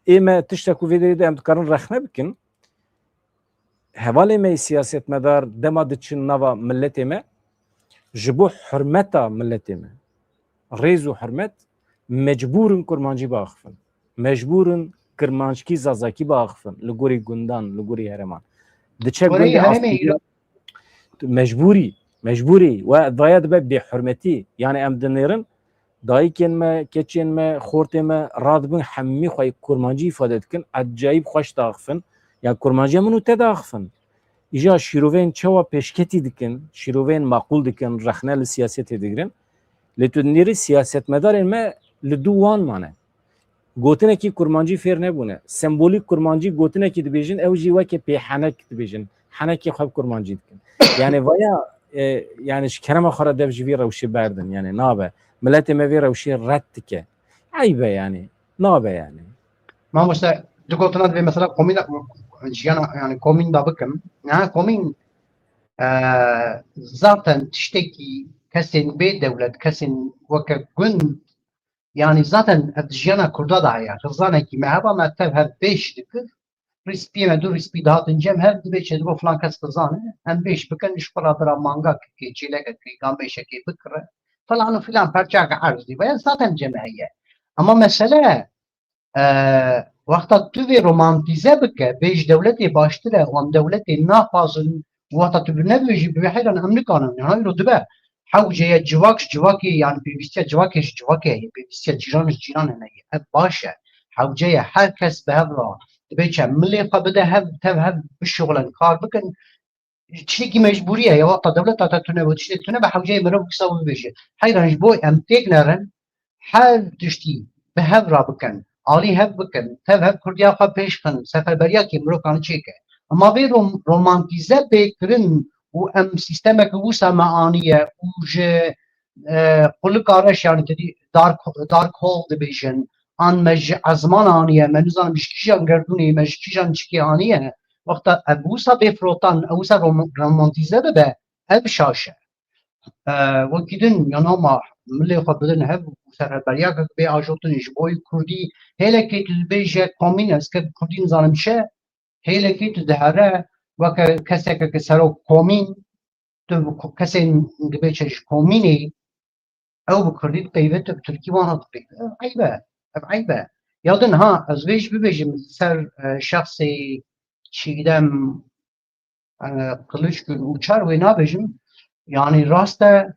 ê me tiştek ku vê derê de em dikarin rexne bikin, hevalê me yê siyasetmedar dema diçin nava miletê me, ji bo hurmeta miletê me, rêz û hurmet, mecbûr in kurmancî biaxifin. Mecbûr in kirmanckî, zazakî biaxifin li gorî gundan, li gorî herêman. Diçe gundê Astûriya, mecbûrî, mecbûrî, we vaya dibe bêhurmetî. Yani em dinêrin, dayikên me, keçên me, xortê me radibin hemî xwe kurmancî îfade dikin, ecayîb xweş diaxifin. Ya kurmanciya min û te diaxifin. Îja şîroveyên çawa pêşketî dikin, şîroveyên maqûl dikin, rexne li siyasetê digirin. Lê tu dinêrî siyasetmedarên me li dû wan mane. Gotinekî kurmancî fêr nebûne. Sembolîk kurmancî gotinekî dibêjin, ew jî weke pêhenek dibêjin. henekê xwe bi kurmancî dikin. Yani vaya, e, yani ji kerema xwe re dev ji vî rewşê berdin. Yani nabe. Miletê me vê rewşê red dike. Eyb e yani. Nabe yani. Mamoste, du gotina divê mesela komîn, jiyana, yani komîn da bikim. Ne, komîn, e, zaten tiştekî kesên bê dewlet, kesên weke gund, yani zaten ev jiyana Kurda da heye. Xizanekî me heba me tev hev pêş dikir. Rîspiyê me du rîspî dihatin cem hev dibê çê digo filan kes xizan e. Em pêş bikin ji xwe re bira manga kikê, çêleke kikê, gambêşekê bikire. Filan û filan perçeyeke erz dî. Ve zaten cem heye. Ama mesele e, wexta tu vê romantîze bike, bê ji dewletê baştir e, wan dewletê naxwazin, wexta tu bi nebêjî, bi heyran em nikanin. Niha îro dibe. Hewceye civak ji civakê, yani pêwîstiya civakê ji civakê heye, pêwîstiya cîran ji cîran hene ye. Ev baş e. Hewceye her kes bi hev re dibe çe milê xwe bide hev, tev hev bişuxulin, kar bikin. Tiştekî mecbûrî ye. Ya wexta dewleta te tune bû, tiştê tune be hewceyê mirov wisa bibêje. Heyran ji bo em têk nerin, her tiştî bi hev re bikin, alî hev bikin, tev hev kurdiya xwe pêş xin, seferberiyakê mirokan çêke. Ema vê rom-, romantîze bê kirin û em sîstemeke wisa me aniye û ji, e, qulika reş, yani tedî dark, dark hole dibêjin, an me ji ezman aniye, me nizanim ji kîjan gerdûnê, me ji kîjan çikê aniye, wexta ev wisa bê firotan, ew wisa rom-, romantîze bibe, ev şaş e. E, wekî din, yana ma milê xwe bidin hev û seferberiyakek bê ajotin ji bo yê kurdî, hêlekê tu dibêje komîn, ez ke bi kurdî nizanim çi, hêlekê tu dihere weke keseke ke serok komîn, tu bi ku-, kesên dibêje ji komînê, ew bi kurdî dipeyve, tu bi tirkî wana dipeyve. Ev eyb e. Ev eyb e. Ya din ha, ez vê jî bibêjim ser, e, şexsê Çîdem, e, Kılıçgül Uçar wê nabêjim. Yani rast e,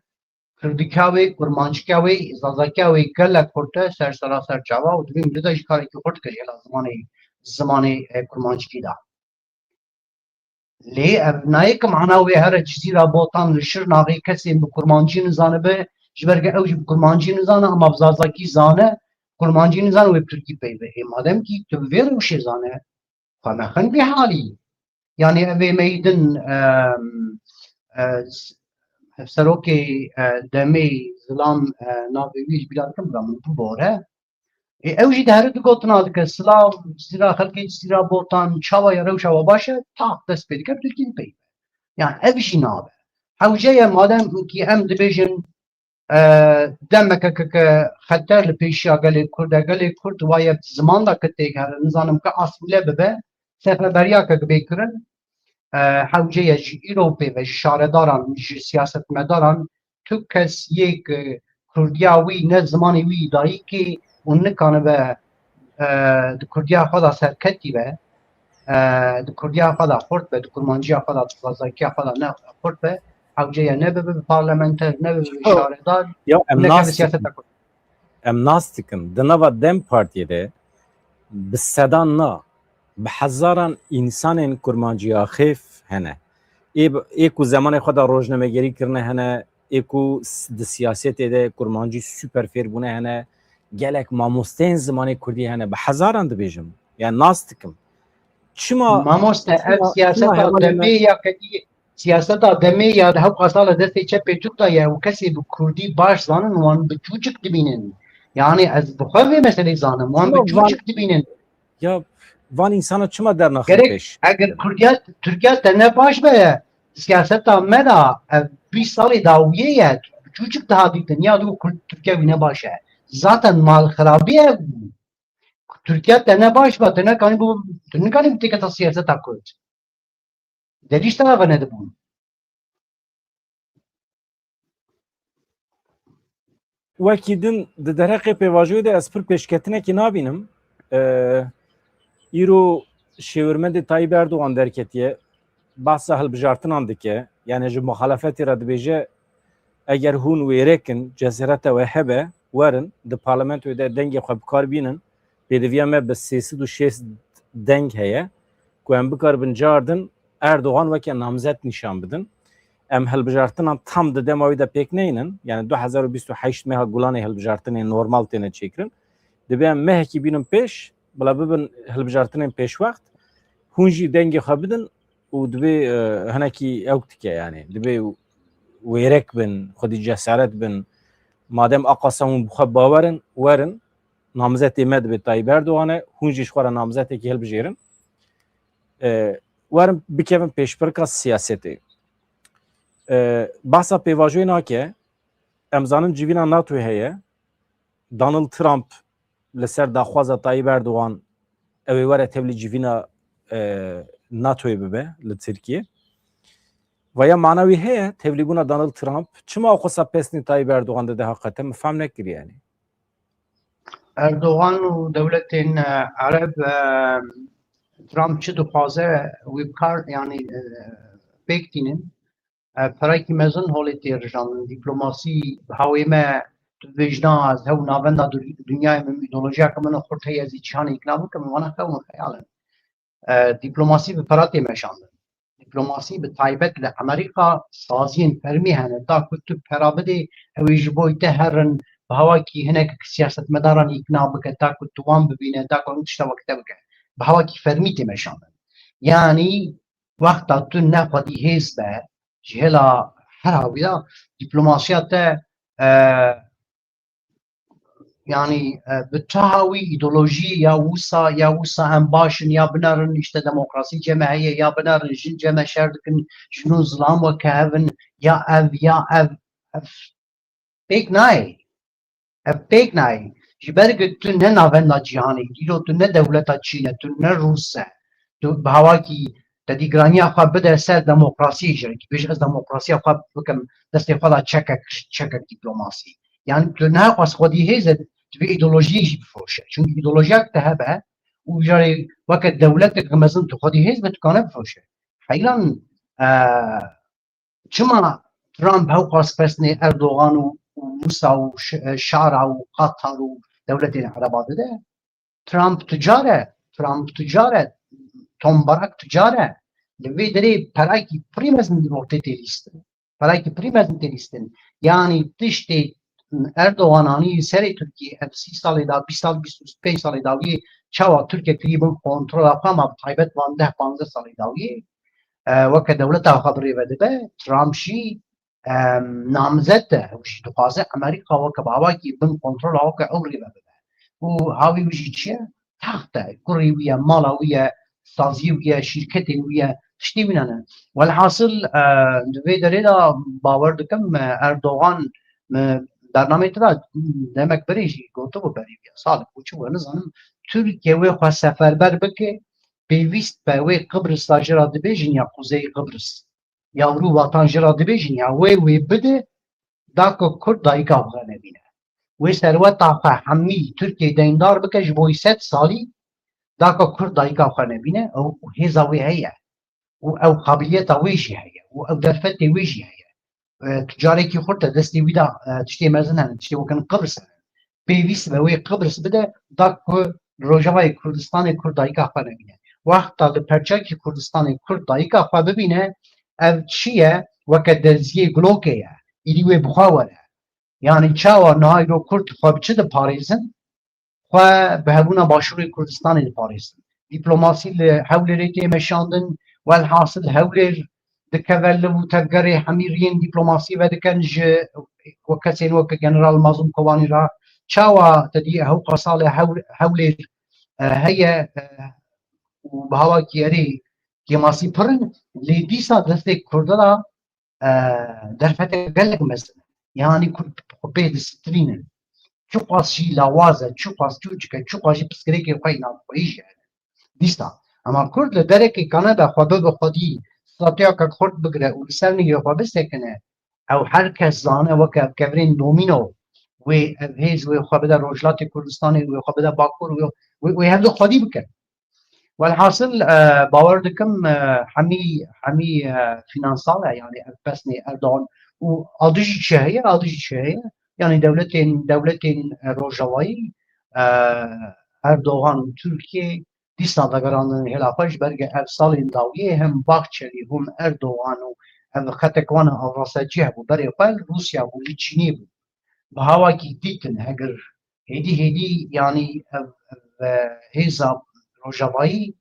Kurdika wê, Kurmancika wê, Zazakîya wê gelek xurt e, ser sera ser çava û divê milîta jî karekî xurt ke ji hela zimanê, zimanê, e, Kurmancikî de. Lê ev nayê ke mana wê here Cizîra Botan li Şirnexê kesên bi kurmancî nizanibe, ji ber ke ew jî bi kurmancî nizane, ama bi zazakî zane, kurmancî nizane, wê bi tirkî peyve. Ê madem kî tu bi vê rewşê zane, xwe mexin vî halî. Yanî ev ê me yî din, em, e, s-, serokê, e, demê zilam, e, navê wî ji bîra dikim, bila min bibore. Ê, ew jî dihere du gotina dike, silav, Cizîra, xelkê Cizîra Botan, çawa ye, rewşa we baş e, tak, dest pê dike, bi tirkî dipeyve. Yani ev jî nabe. Hewce ye, madem ki em dibêjin, e, demeke ke, ke xeter li pêşiya gelê Kurd e, gelê Kurd waye ziman da ke têgere, nizanim ke asmîle bibe, seferberiyake bê kirin, e, hewce ye ji îro pê ve, ji şaredaran, ji siyasetmedaran, tu kes yê ku kurdiya wî ne zimanê wî dayikê û nikanibe, e, di kurdiya xwe de serketî be, e, di kurdiya xwe de xurt be, di kurmanciya xwe de, di zazakiya xwe de ne xurt be, hewce ye ne bibe bi parlamenter, ne bibe bi şaredar, Ya em nekeve nas siyaseta Kurd. Em nas dikin, di nava DEM Partiyê de bi sedan na, bi hezaran însanên kurmanciyaxêf hene. Ê, ê ku zemanê xwe de rojnamegerî kirine hene, ê ku s-, di siyasetê de kurmancî super fêr bûne hene, gelek mamosteyên zimanê kurdî hene, bi hezaran dibêjim. Yani nas dikim. Çima, Mamoste, ev çima, siyaseta çima hevalê me demê ya kedî, siyaseta demê ya di hewqa sala destê çepê Türk de ye û kesê bi kurdî baş zanin wan bi çûçik dibînin. Yani ez bi xwe vê meselê zanim, wan bi Çima van, çûçik dibînin. Ya van însana çima dernaxin Gerek pêş? Eger Kurdiya, Tirkiya te ne baş be, siyaseta me de ev bîst salê dawiyê ye, bi çûçik daha dîtin ya du Kurd Tirkiya wî ne baş e. Zaten mal xirabî ev bû. Tirkiya te ne baş be, te ne kanî bu, te ne kanî bu têketa siyaseta Kurd. Derîş te ve ne dibûn. Wekî din di derheqê pêvajoyê de ez pir pêşketinekî nabînim. Ee, îro şêwirmendê Tayyip Erdogan derketiye, behsa hilbijartinan dike. Yani ji muxalefetê re dibêje, eger hûn wêrek in, cesareta we hebe, werin, di parlamentoyê de dengê xwe bi kar bînin, pêdiviya me bi sê sed û şêst deng heye, ku em bikaribin cardin Erdogan weke namzet nîşan bidin. Em hilbijartinan tam di dema wî de pêk neynin, yani du hezar û bîst û heşt meha Gulanê hilbijartinê normal têne çêkirin. Divê em mehekî bînin pêş, bila bibin hilbijartinên pêşwext, hûn jî dengê xwe bidin û dibê, e, hinekî ewk dike, yani dibê wêrek bin, xwedî cesaret bin. Madem a qasa hûn bi xwe bawer in, werin, namzetê me dibê Tayyip Erdogan e, hûn jî ji xwe re namzetekî hilbijêrin. E, werin bikevin pêşbirka siyasetê. E, bahsa pêvajoyê nake, em zanin civîna NATOyê heye. Donald Trump li ser daxwaza Tayyip Erdogan ew ê were tevlî civîna, e, NATOyê bibe li Tirkiyê. Vaya mana wî heye, tevlîbûna Donald Trump çima xwesa pesnê Tayyip Erdogan dide heqete, min fehm nekiriye yani. Erdogan û dewletên, e, Ereb, e, Trump çi dixwaze, wî bi kar, yani, e, pêk tînin. E, perekî mezin holê tê rijandin. Dîplomasî bi hawê me, tu dibêjna ez hew navenda dur-, dinyayê min, îdeolojiyeke min xurt heye, ez ê cîhanê îkna bikim, wana xewn û xeyal in. E, dîplomasî bi pera tê meşandin. Dîplomasî bi taybet li Amerîka saziyên fermî hene. Da ku tu pera bidê, ew ê ji bo te herin, bi hawakî hinek siyasetmedaran îkna bike, da ku tu wan bibîne, da ku hûn tişta wekte bike. Bi hawakî fermî tê meşandin. Yanî wexta tu ne xwedî hêz be, ji hêla her hawî de dîplomasiya te, e, yanî, e, bi tu hawî îdeolojî ya wisa, ya wisa em baş in, ya binerin, işte demokrasî cem me heye, ya binerin, jin cem me şer dikin, jin û zilam weke hev in, ya ev, ya ev, ev pêk nayê. Ev pêk nayê. Ji ber ku tu ne navenda cîhanê, îro tu ne dewleta Çîn e, tu ne Rûs e. Tu bi hawakî te dî giraniya xwe bide ser demokrasiyê, ji rekî bêje ez demokrasiya xwe bikim, destê xwe de çekek, çekek dîplomasî. Yani tu ne xwest xwedî hêz e, tu vê îdeolojiyê jî bifiroşe. Çünkü îdeolojiyek te hebe û jarê weke dewletek mezin tu xwedî hêz be, tu kane bifiroşe. Heyran, e, çima Trump hewqas pesnê Erdogan û, û Rûsa û Ş-, e, Şara û Qatar û dewletên Ereba dide? Trump tucar e, Trump tucar e, Tom Barak tucar e. Li vê derê perakî pirî mezin di ortê tê lîstin. Perakî pirî mezin tê lîstin. Yanî tiştê Erdogan anî serê Tirkiyê ev sî salê da, bîst sal, bîst û pênc salê dawiyê çawa Tirkiye kirî bin kontrola xwe, ma bi taybet van deh panzdeh salê dawiyê, e, weke dewleta xwe bi rê ve dibe, Trump jî, em, namzet e, ew jî dixwaze Amerîka weke bi awakî bin kontrola weke ew rê ve bibe. Û hawî wî jî çi ye? Taxt e, kurê wî ye, mala wî ye, saziyê wî ye, şîrketên wî ye, tiştê wî ne ne. Welhasil, e, di vê derê de bawer dikim, e, Erdogan, e, bernameyê te de demek berê jî gotibû berê wî ye, salek û çi wê nizanim, Tirkiye wê xwe seferber bike, pêwîst be wê Qibrisa jê re dibêjin ya Kuzey Qibris, ya Rûvatan jê re dibêjin ya wê wê bide, da ku Kurd dayika xwe nebîne. Wê serweta xwe hemî Tirkiyê deyndar bike ji bo wî sed salî, da ku Kurd dayika xwe nebîne, ew hêza wê heye. Û ew qabiliyeta wê jî heye. Û ew derfetê wê jî heye. E, tu carekî xurt e destê wî de, e, tiştê mezin hene, tiştê wekî Qibris hene. Pêwîst be wê Qibris bide, da ku Rojavayê Kurdistanê Kurd dayika xwe nebîne. Wexta li perçekî Kurdistanê Kurd dayika xwe bibîne, ev çi ye? Weke derziyê gulokê ye. Îdî wê bi xwe were. Yanî çawa niha îro Kurd xwe bi çi diparêzin? Xwe bi hebûna Başûrê Kurdistanê diparêzin. Dîplomasî li Hewlêrê tê meşandin, welhasil Hewlêr dikeve liv û tevgerê hemî riyên dîplomasî vedikin ji kesên weke General Mazlûm Kobanî re. Çawa te dî hewqa salê Hewl-, Hewlêr, e, heye, e, û bi hawakî erê kêmasî pir in, lê dîsa destê Kurda de, e, derfeteke gelek mezin e. Yanî Kurd xwe pê disitirînin. Çiqas jî lawaz e, çiqas çûçik e, çiqas jî pirsgirêkê xwe yê navxweyî jî hene. Dîsa, ema Kurd li derekê kane be xwe bibe xwedî, statuyeke xurt bigire û li ser nigê xwe bisekine, ew her kes zane weke ev kevirên domîno, wê ev hêz wê xwe bide Rojhilatê Kurdistanê, wê xwe bide Bakur, wê, wê, wê hevdu xwedî bikin. Welhasil, e, bawer dikim, e, hemî, hemî, e, fînansal e, yani ev pesnê Erdogan û a du jî çi heye, a du jî çi heye, yani dewletên, dewletên, e, Rojavayî, e, Erdogan û Tirkiye dîsa vegerandin hêla xwe ji ber ku ev salên dawiyê hem Bahçeli hem Erdogan û ev xetek wan e avraseçî hebû berê xwe li Rûsya bû, li Çînê bû. Bi hawakî dîtin hegir hêdî hêdî, yanî ev, ev, e, hêza Rojavayî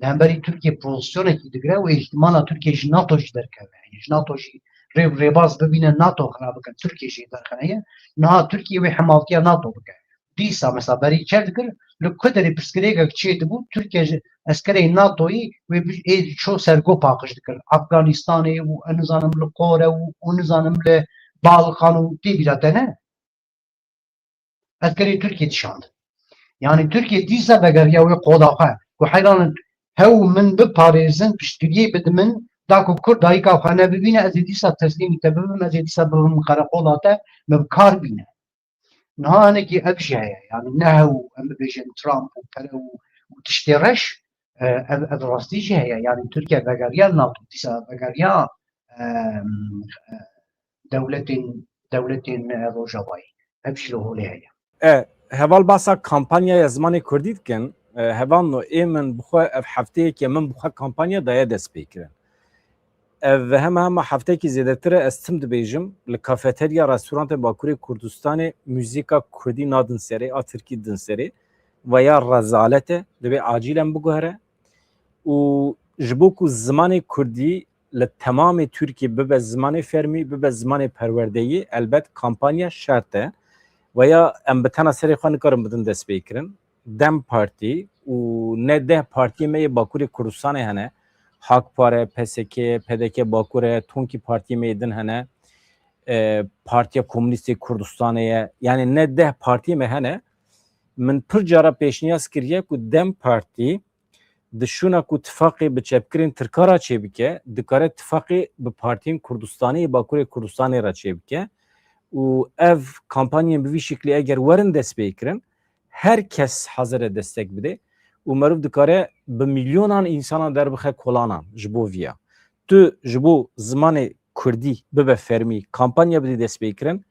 Li hemberî Tirkiye pozisyonekî digire û îhtimala Tirkiye ji NATO jî derkeve. Yanî ji NATO jî rê û rêbaz bibîne NATO xira bikin, Tirkiye jî derxine ye. Niha Tirkiye wê hemaltiya NATO bike. Dîsa mesela berî çer dikir, li ku derê pirsgirêkek çê dibû, Tirkiye ji eskerê NATOyî wê bi-, ê ço sergo paqij dikir. Afganistanê û, ez nizanim, li Kore û, û nizanim li Balkan û tê bîra te ne. Eskerê Tirkiye dişand. Yanî Tirkiye dîsa vegeriya wê qoda xwe. Ku heyran in, hew min biparêzin, piştgiriyê bidin min, da ku Kurd dayika xwe nebibîne, ez ê dîsa teslîmî te bibim, ez ê dîsa bibim qereqola te, min bi kar bîne. Niha hinekî ev jî heye. Yanî ne hew em bibêjin Trump û pere û, û tiştê reş, e, ev, ev rastî jî heye. Yanî Tirkiye vegeriya NATO, dîsa vegeriya, e, dewletên, dewletên, e, Rojavayê. Ev jî li holê heye. E, heval basa kampanyaya zimanê Kurdî dikin. E, hevalno ê min bi xwe ev hefteyeke min bi xwe kampanya daye destpêkirin. Ev hema hema heftekî zêdetir e, ez tim dibêjim, li kafeterya restorantê Bakurê Kurdistanê muzîka Kurdî nadin serê, a Tirkî din serê. Veya rezalet e, divê acîlen biguhere. Û ji bo ku zimanê Kurdî li temamê Tirkiyê bibe zimanê fermî, bibe zimanê perwerdeyî, elbet kampanya şert e. Veya em bi tena serê xwe nikarin bidin destpêkirin. DEM Partî û ne deh partiyê me yê Bakurê Kurdistanê hene. Hak Pare, P S K, P D K Bakur e, tonkî partiyê me yê din hene. E, Partiya Komûnîstê Kurdistanê ye. Yanî ne deh partiyê me hene. Min pir cara pêşniyaz kiriye ku DEM Partî di şûna ku tifaqê bi çepkirên Tirka re çêbike, dikare tifaqê bi partiyên Kurdistanê yê Bakurê Kurdistanê re çêbike. Û ev kampanyên bi vî şiklî eger werin destpêkirin, her kes hazir e destek bide û meriv dikare bi milyonan însanan derbixe kolanan ji bo viya. Tu ji bo zimanê Kurdî bibe fermî, kampanya bidî destpêkirin,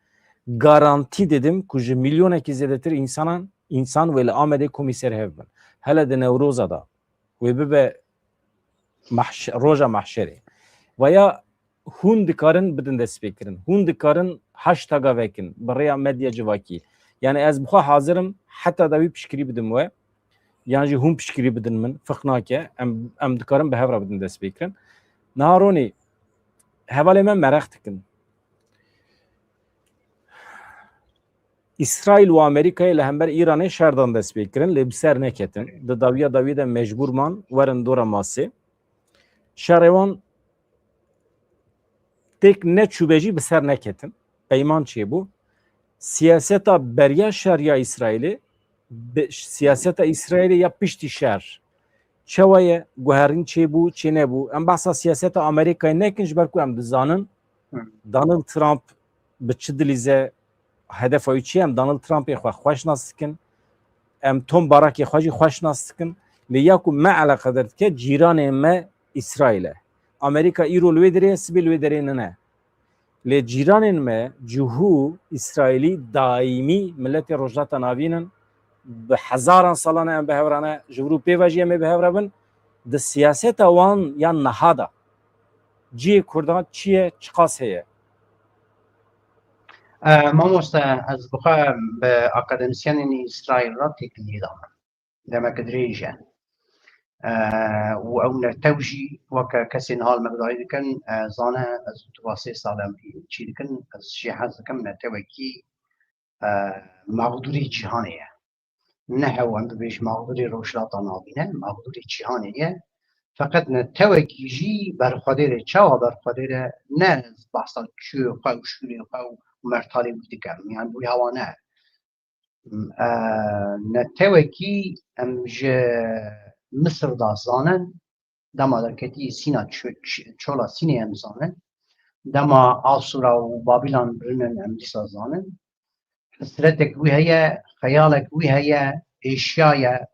garantî didim ku ji milyonekî zêdetir însanan, însan wê li Amedê komî ser hev bin. Hele di Newroza de wê bibe mahş-, roja mahşerê. Veya hûn dikarin bidin destpêkirin. Hûn dikarin hashtaga vekin bi rêya medya civakî. Yanî ez bi xwe hazir im heta dawî piştgirî bidim we. Yan jî hûn piştgirî bidin min. Firq nake. Em, em dikarin bi hev re bidin destpêkirin. Niha Ronî, hevalê me mereq dikin. Îsraîl û Amerîkayê li hember Îranê şer dan destpêkirin, lê bi ser neketin. Di dawiya dawiyê de mecbûr man werin dora masê. Şerê wan têk neçûbe jî bi ser neketin. Peyman çêbû. Siyaseta beriya şer ya Îsraîlê, bi, siyaseta Îsraîlê ya piştî şer çawa ye? Guherîn çêbû, çênebû? Em behsa siyaseta Amerîkayê nekin, ji ber ku em dizanin Hı. Donald Trump bi çi dilîze, hedefa wî çi ye? Em Donald Trumpê xwe xweş nas dikin. Em Tom Barakê xwe jî xweş nas dikin. Lê ya ku me eleqedar dike cîranê me Îsraîl e. Amerîka îro li wê derê ye, sibê li wê derê nine. Lê cîranên me, cihû, Îsraîlî, daîmî miletê Rojhilata Navîn in. Bi hezaran salan e em bi hev re ne, ji vir û pê ve jî em ê bi hev re bin. Di siyaseta wan ya niha de cihê Kurdan çi ye, çiqas heye? E, mamoste, ez bi xwe bi akademîsyenên Îsraîl re têkiliyê dame. Demek dirêj e. E, û ew netew jî weke kesên hal me gudarî dikin, e, zane ez û tu va sê sal em çî dikin, ez jê hez dikim netewekî, e, mexdûrê cîhanê ye. Ne hew em bibêjin mexdûrê Rojhilata Navîn e, mexdûrê cîhanê ye. Feqet netewekî jî berxwedêr e. Çawa berxwedêr e? Ne ez behsa çûyê xwe û şûnê xwe û mertalê wî dikim. Yan wî hewa ne. E, netewekî em ji Misir da zanin, dema derketî Sîna ço-, ç-, çola Sînê em zanin, dema Asûra û Babîlan birinin em dîsa zanin. Hesretek wî heye, xeyalek wî heye, êşiyaye,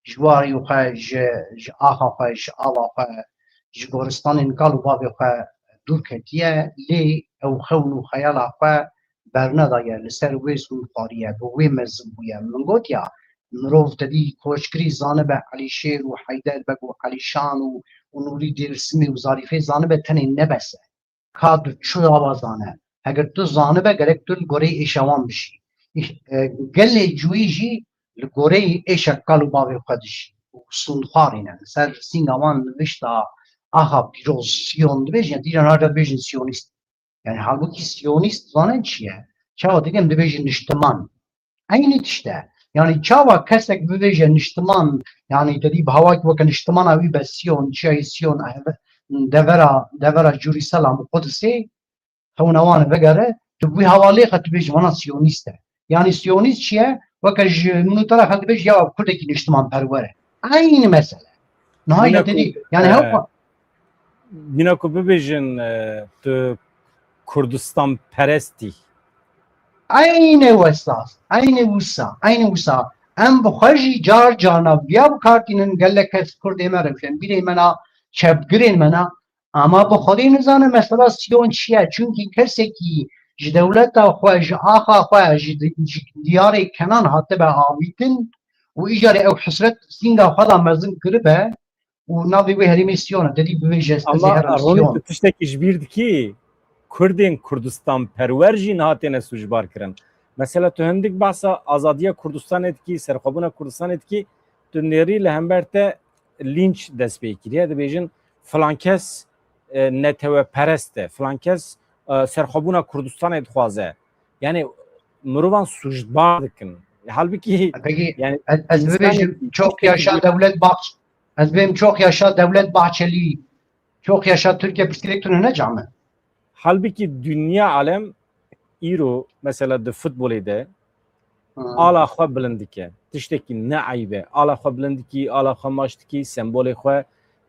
ji warî xwe, ji, ji axa xwe, ji ava xwe, ji goristanên kal û bavê xwe dûr ketiye, lê ew xewn û xeyala xwe bernedaye, li ser wê zûn xwariye, bi wê mezin bûye. Min gotiya, mirov tedî koçgirî zanibe Elîşêr û Heyderbeg û Elîşan û, û Nûrî Dêrsimî û Zarîfê zanibe tenê ne bes e. Ka tu çi ava zane. Heger tu zanibe gerek tu li goreyê êşa wan bijî. Îş-, e, gelê cûyî jî li goreyê êşa kal û bavê xwe dijî. Û û sûndxwarî ne. Li ser sînga wan nivişta axa pîroz Siyon dibêjin, dîran har dibêjin Siyonîst. Yani halbuki Siyonîst zanin çi ye? Çawa dikim dibêjin niştiman. Eynî tişt e. Yani çawa kesek bibêje niştiman, yani te dî bi hawak weke niştimana wî be Siyon, çiyayê Siyon, eh, devera, devera Jerusalem û Qudusê, xewna wan vegere, tu bi wî hevalê xwe tu bêjî vana Siyonîst e. Yani Siyonîst çi ye? Weke ji min û te re xelk dibêje ya Kurdekî niştiman perwer e. Eynî mesele. Niha Mîna ya te ku, dî, yani e, hew Mîna ku bibêjin, e, tu Kurdistan perestî. Eynî wesa, eynî wisa, eynî wisa. Em bi xwe jî car carna viya bikartînin, gelek kes Kurdê me, rewşenbîrê me na, çepgirên me na, ama bi xwedî nizane mesela Siyon çi ye. Çunkî kesekî ji dewleta xwe, ji axa xwe, ji di-, ji diyarê Kenan hatibe avîtin û îcarê ew hesret sînga xwe da mezin kiribe, û navê wê herêmê Siyon e. Te dî bibêje ez ê Ama herim Ronî, Siyon. Tu tiştekî ji bîr dikî, Kurdên Kurdistan perwer jî niha têne sûcbar kirin. Mesela tu hindik behsa azadiya Kurdistanê dikî, serxwebûna Kurdistanê dikî, tu nêrî li hember te lînç dest pê kiriye. Dibêjin filan kes, e, neteweperest e, filan kes, e, serxwebûna Kurdistanê dixwaze. Yani mirovan sûcbar dikin. Halbikî Peki yani ez, ez bibêjim, çok yaşa Devlet Bahç-, ez bibêjim çok yaşa Devlet Bahçeli, çok yaşa Türkiye, pirsgirêk tune ne came. Halbikî dinya alem îro mesela di futbolê de Hmm. ala xwe bilind dike. Tiştekî ne eyb e. Ala xwe bilind dikî, ala xwe maç dikî, sembolê xwe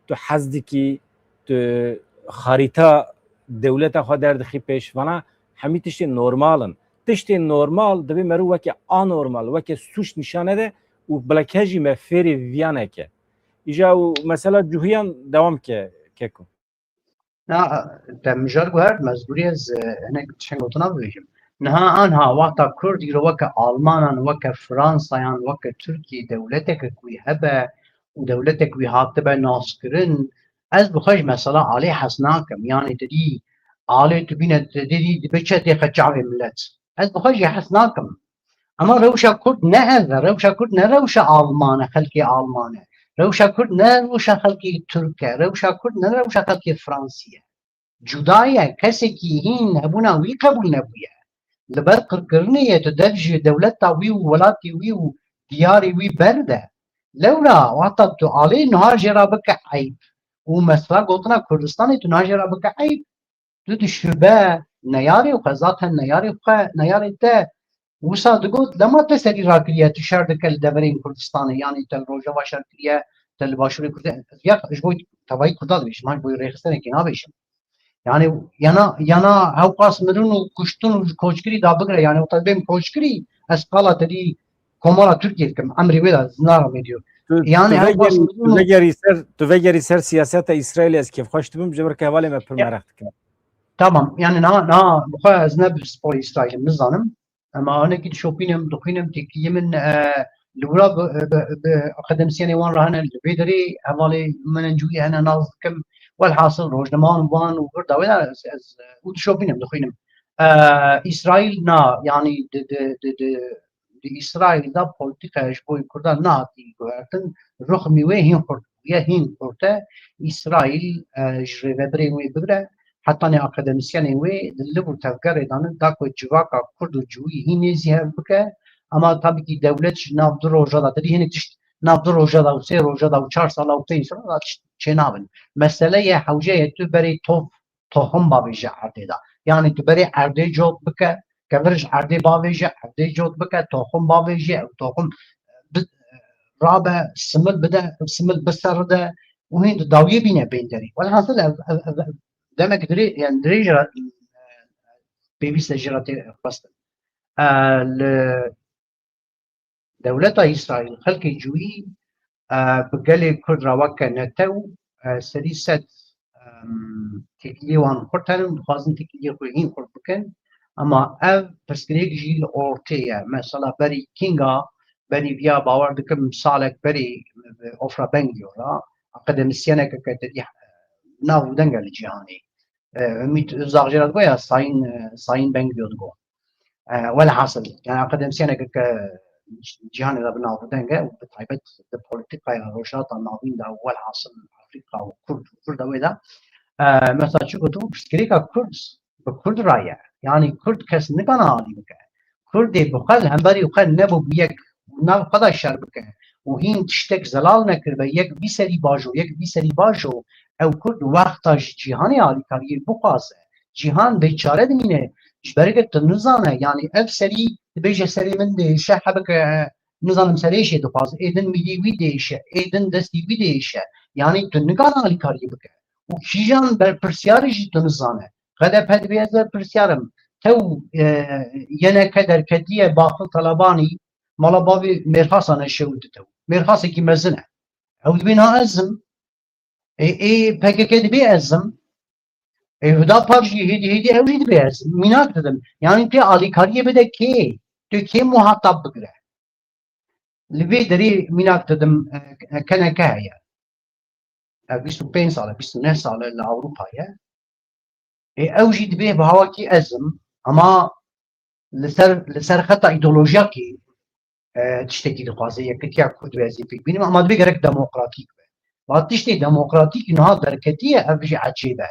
tu hez dikî, tu xarîta dewleta xwe derdixî pêş. Vana hemî tiştê normal in. Tiştê normal divê meriv weke anormal, weke sûc nîşan nede û bileke jî me fêrê viya neke. Îja û mesela cuhiyan dewam ke, keko. Na, te mijar guhert, mecbûrî ez, e, hinek tiştên gotina bibêjim. Niha anha wexta Kurd îro weke Almanan, weke Fransayan, weke Tirkiyê dewleteke ku wî hebe û dewletek wî hatibe naskirin, ez bi xwe ji mesela alê hez nakim. Yanî te dî alê tu bîne te dî dibe çetê xwe çavê milet. Ez bi xwe jî hez nakim. Ama rewşa Kurd ne ev e, rewşa Kurd ne rewşa Alman e, xelkê Alman e. Rewşa Kurd ne rewşa xelkê Tirk e, rewşa Kurd ne rewşa xelkê Fransî ye. Cuda ye, kesekî hîn hebûna wî qebûl nebûye. Li ber qirkirinê ye, tu dev ji dewleta wî û welatê wî û diyarê wî berde. Lewra wexta tu alê niha jê re bike eyb û mesela gotina Kurdistanê tu niha jê re bike eyb. Tu dişibe neyarê xwe, zaten neyarê xwe, neyarê te wisa digot, dema te serî rakiriye, tu şer dike li deverên Kurdistanê, yanî te li Rojava şer kiriye, te li Başûrê Kurdistanê, ya ji bo tevayî Kurda dibêjim, ji bo rêxistinekê nabêjim. Yanî yana, yana hewqas mirin û kuştin û ji koçgirî da bigire, yanî wexta dibêm koçgirî, ez qala te dî Komara Tirkiyê dikim, emrê wê de zindana me diyor. Tu, Yani tu her vegerî, baş tu vegerî ser, tu vegerî ser siyaseta Îsraîlê, ez kêfxweş dibim, ji ber ku hevalê me pir Ya. meraq dikim. Tamam, yani na, na, bi xwe ez ne bi spor Îsraîlim nizanim. Ema hinekî dişopînim, dixwînim, têkiliyê min, e, li wira bi, bi, bi akademisyenê wan re hene, li vê derê hevalê min in cûyî hene, nas dikim. Welhasil rojnamewan wan û vir dawê de ez, ez, û dişopînim, dixwînim. E, Îsraîl na, yani di, di, di, di, di Îsraîl de polîtîkaya ji bo Kurdan nehatî guhertin, ruxmî wê hîn xurt bûye, hîn xurt e. Îsraîl, e, ji rêvebirên wê bigire, hetanî akademisyenên wê li liv û tevgerê danin, da ku civaka Kurd û Cûyî hîn nêzî hev bike. Ama tabî kî dewlet ji nav du roja de, te dî hinek tişt nav du roja de û sê roja de û çar sala û pênc sala de tişt çênabin. Mesele ye, hewce ye tu berê tov tohum bavêje erdê de. Yanî tu berê erdê cot bike, kevir ji erdê bavêje, erdê cot bike, toxum bavêje, ew toxum bi, rabe, simil bide, simil biseride û hîn di dawiyê bîne bên derî. Welhasil ev, ev, ev, ev demek dirê, yani dirêj re, pêwîst e jê re tê xwestin. E, li Dewleta Îsraîl, xelkê cûyî, e, bi gelê Kurd re weke netew, e, serî sed, em, têkiliyê wan xurt hene û dixwazin têkiliyê xwe hîn xurt bikin. Ema ev pirsgirêk jî li ortê ye. Mesela berî kînga, berî viya bawer dikim salek berî, e, Ofra Bengîyo re, akademisyeneke ke te dî, e, nav û deng e li cîhanê. E, Ümît Özdağ jê re digo ya Sayın, e, Sayın Bengîyo digo. E, welhasil, yani akademisyeneke ke cîhanê de bi nav û deng e û bi taybet di polîtîkaya Rojhilata Navîn de û welhasil Afrîka û Kurd û Kurda wê de, e, mesela çi gotin, pirsgirêka Kurd bi Kurd re ye. Yanî Kurd kes nikane alî bike. Kurdê bi xwe li hemberî xwe nebû bi yek û nav xwe de şer bike û hîn tiştek zelal nekiribe, yek vî serî bajo, yek vî serî bajo, ew Kurd wexta ji cîhanê alîkariyê bixwaze. Cîhan bêçare dimîne, ji ber ku tu nizane, yanî ev serî dibêje serê min diêşe, hebike, nizanim serê jê dixwaze, ê din mîdî wî diêşe, ê din destî wî diêşe. Yanî tu nikane alîkariyê bike. Û kîjan berpirsiyarî jî tu nizane. H D P dibê ez berpirsiyar im. Tew, e, Y N K derketiye, Bafil Talebanî, mala bavê Mêrxasa neşewititew. Mêrxasekî mezin e. Ew dibê niha ez im. Ê, ê P K K dibê ez im. Ê Hüdapar jî hêdî hêdî ew jî dibê ez im. Mînak didim. Yanî tu alîkariyê bide kê? Tu kê muhatab bigire? Li vê derê mînak didim, e, K N K heye. Ev bîst û pênc sal e, bîst û neh sal e li Ewropa ye. Ê, ew jî dibê bi hawakî ez im, ama li ser, li ser xeta îdeolojiyakî, e, tiştekî dixwaze, yekitiya Kurd wê ez ê pêk bînim, ama dibê gerek demokratîk be. Va tiştê demokratîk niha derketiye, ev jî ecêb e.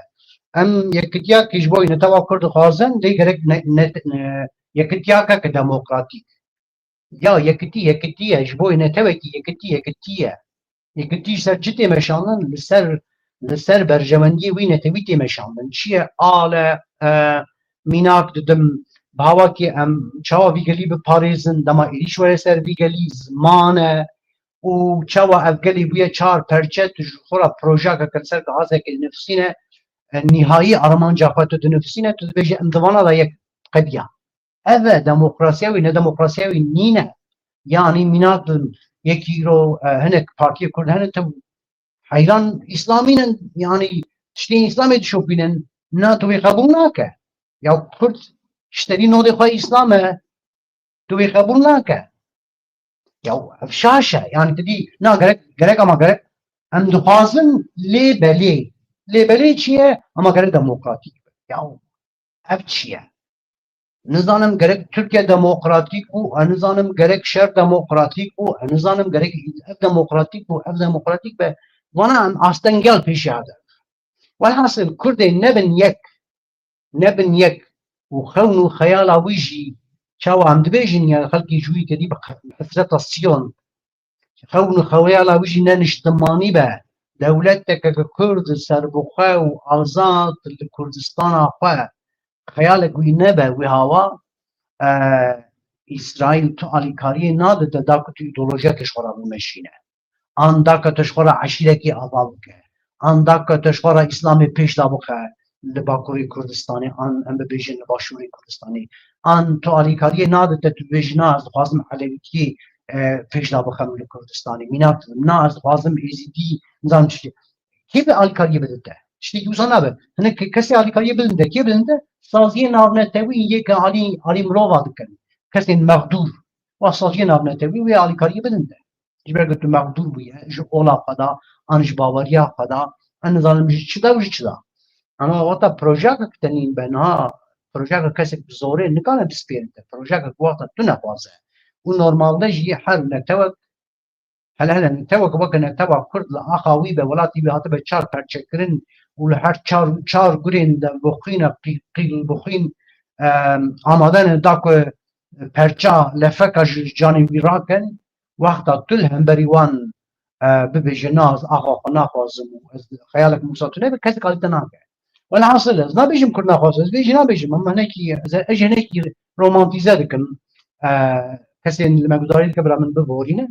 Em yekitiyakê ji bo netewa Kurd dixwazin, lê gerek ne, ne, ne, yekitiyakeke demokratîk. Ya yekitî, yekitî ye, ji bo netewekî yekitî, yekitî ye. Yekitî ji ser çi tê meşandin? Li ser, li ser berjewendiyê wî netewî tê meşandin. Çi ye? Al e, e, mînak didim, bi hawakê em çawa vî gelî biparêzin, dema êrîş were ser vî gelî, ziman e û çawa ev gelê bûye çar perçe, tu ji xwe re projeyeke li ser gazekê dinifisîne, e, nîhayî armanca xwe tu dinifisîne, tu dibêje em di vana de yek qediya. Ev e demokrasiya wî, ne demokrasiya wî nîne. Yanî mînak din yekî îro, e, hinek partiyê Kurd hene, tu heyran îslamî ne, yanî tiştên îslamê dişopînin, na tu wê qebûl nake. Ya Kurd ji te dî nodê xwe îslam e, tu wê qebûl nake. Ya ev şaş e, yanî tu dî, na gerek, gerek ama gerek, em dixwazin lê belê. Lê belê çi ye? Ama gerek demokratîk be. Ya ev çi ye? Nizanim gerek Tirkiye demokratîk bû, ez nizanim gerek şer demokratîk bû, ez nizanim gerek ev demokratîk bû, ev demokratîk be. Vana em astengel pêşiya de. Welhasil Kurdê nebin yek, nebin yek û xewn û xeyala wî jî çawa em dibêjin ya xelkê ji wî kedî bi Hesreta Siyon. Xewn û xeyala wî jî ne niştimanî be. Dewleteke Kurd serbixwe û azad li Kurdistana xwe xeyalek wî nebe wî hawa, e, Îsraîl tu alîkariyê nadite da ku tu îdeolojiyeke ji xwe re bimeşîne. An da ku tu ji xwe re eşîrekî ava bike. An da ku tu ji xwe re Îslamê pêş de bixe li Bakurê Kurdistanê, an em bibêjin li Başûrê Kurdistanê. An tu alîkariyê nadite tu bibêjî na ez dixwazim Elewîtiyê, e, pêş de bixem li Kurdistanê. Mînak didim, na ez dixwazim Êzîdî, nizam çi. Kê bi alîkariyê bidin te? Tiştekî wisa nabe. Hinek kesê alîkariyê bidin te. Kê bidin te? Saziyê navnetewî yê ke alî, alî mirova dikin. Kesên mexdûr. Wa saziyê navnetewî wê alîkariyê bidin te. Ji ber ku tu mexdûr bûye, ji ola xwe da, an ji baweriya xwe da, an nizanim ji çi da û ji çi da. Ama wata projeyeke tenîn be, niha projeyeke kesek bi zorê nikane bispêrin te. Projeyeke ku wexta tu nexwaze. Û normalde jî her netewek, hele hele netewek weke netewa Kurd li axa wî be, welatî wî hatibe çar perçekirin û li her çar, çar gurên de bixwîne, qî-, qîl bixwîn, em, amade ne da ku perça lefeka ji canê wî rakin, wexta tu li hemberî wan, e, bibêje, na ez axa xwe naxwazim û ez xeyalek wisa tune be, kesek alî te nake. Welhasil ez nabêjim Kurd naxwaze, ez vê jî nabêjim, em hinekî, ez, ez jî hinekî romantîze dikim, e, kesên li me guhdarî dike bira min biborîne.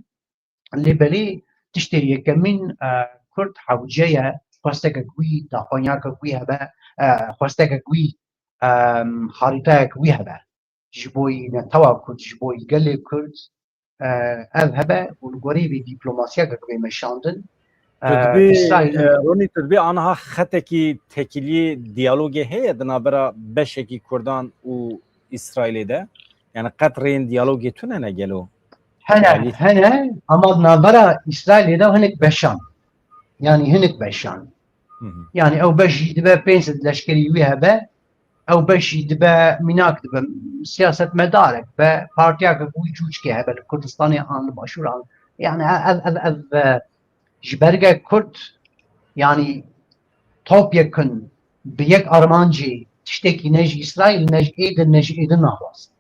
Lê belê tiştê yekemîn, e, Kurd hewce ye, xwestekek wî, daxuyaniyakek wî hebe, e, xwestekek wî, e, xarîteyek wî hebe. Ji bo yî netewa Kurd, ji bo yî gelê Kurd, e, ev hebe û li gorî vê dîplomasiyekek bê meşandin. Tu dibî, e, Ronî, tu dibî aniha xetekî tekiliyê diyalogê heye di navbera beşekî Kurdan û Îsraîlê de? Yani qet rêyên diyalogê tune ne gelo? Hene, hene, ama di navbera Îsraîlê de hinek beşan. Yani hinek beşan. Hı hı. Yani ew beş jî dibe pênc sed leşkerî wî hebe, ew beşî dibe mînak dibe siyasetmedarek be, partiyeke ku wî çûçkê hebe li Kurdistanê an li Başûr an. Yani ev, ev, ev, e, ji berge Kurd, yani topyekun bi yek armancê tiştekî ne ji Îsraîl, ne ji êdin, ne ji êdin naxwazin.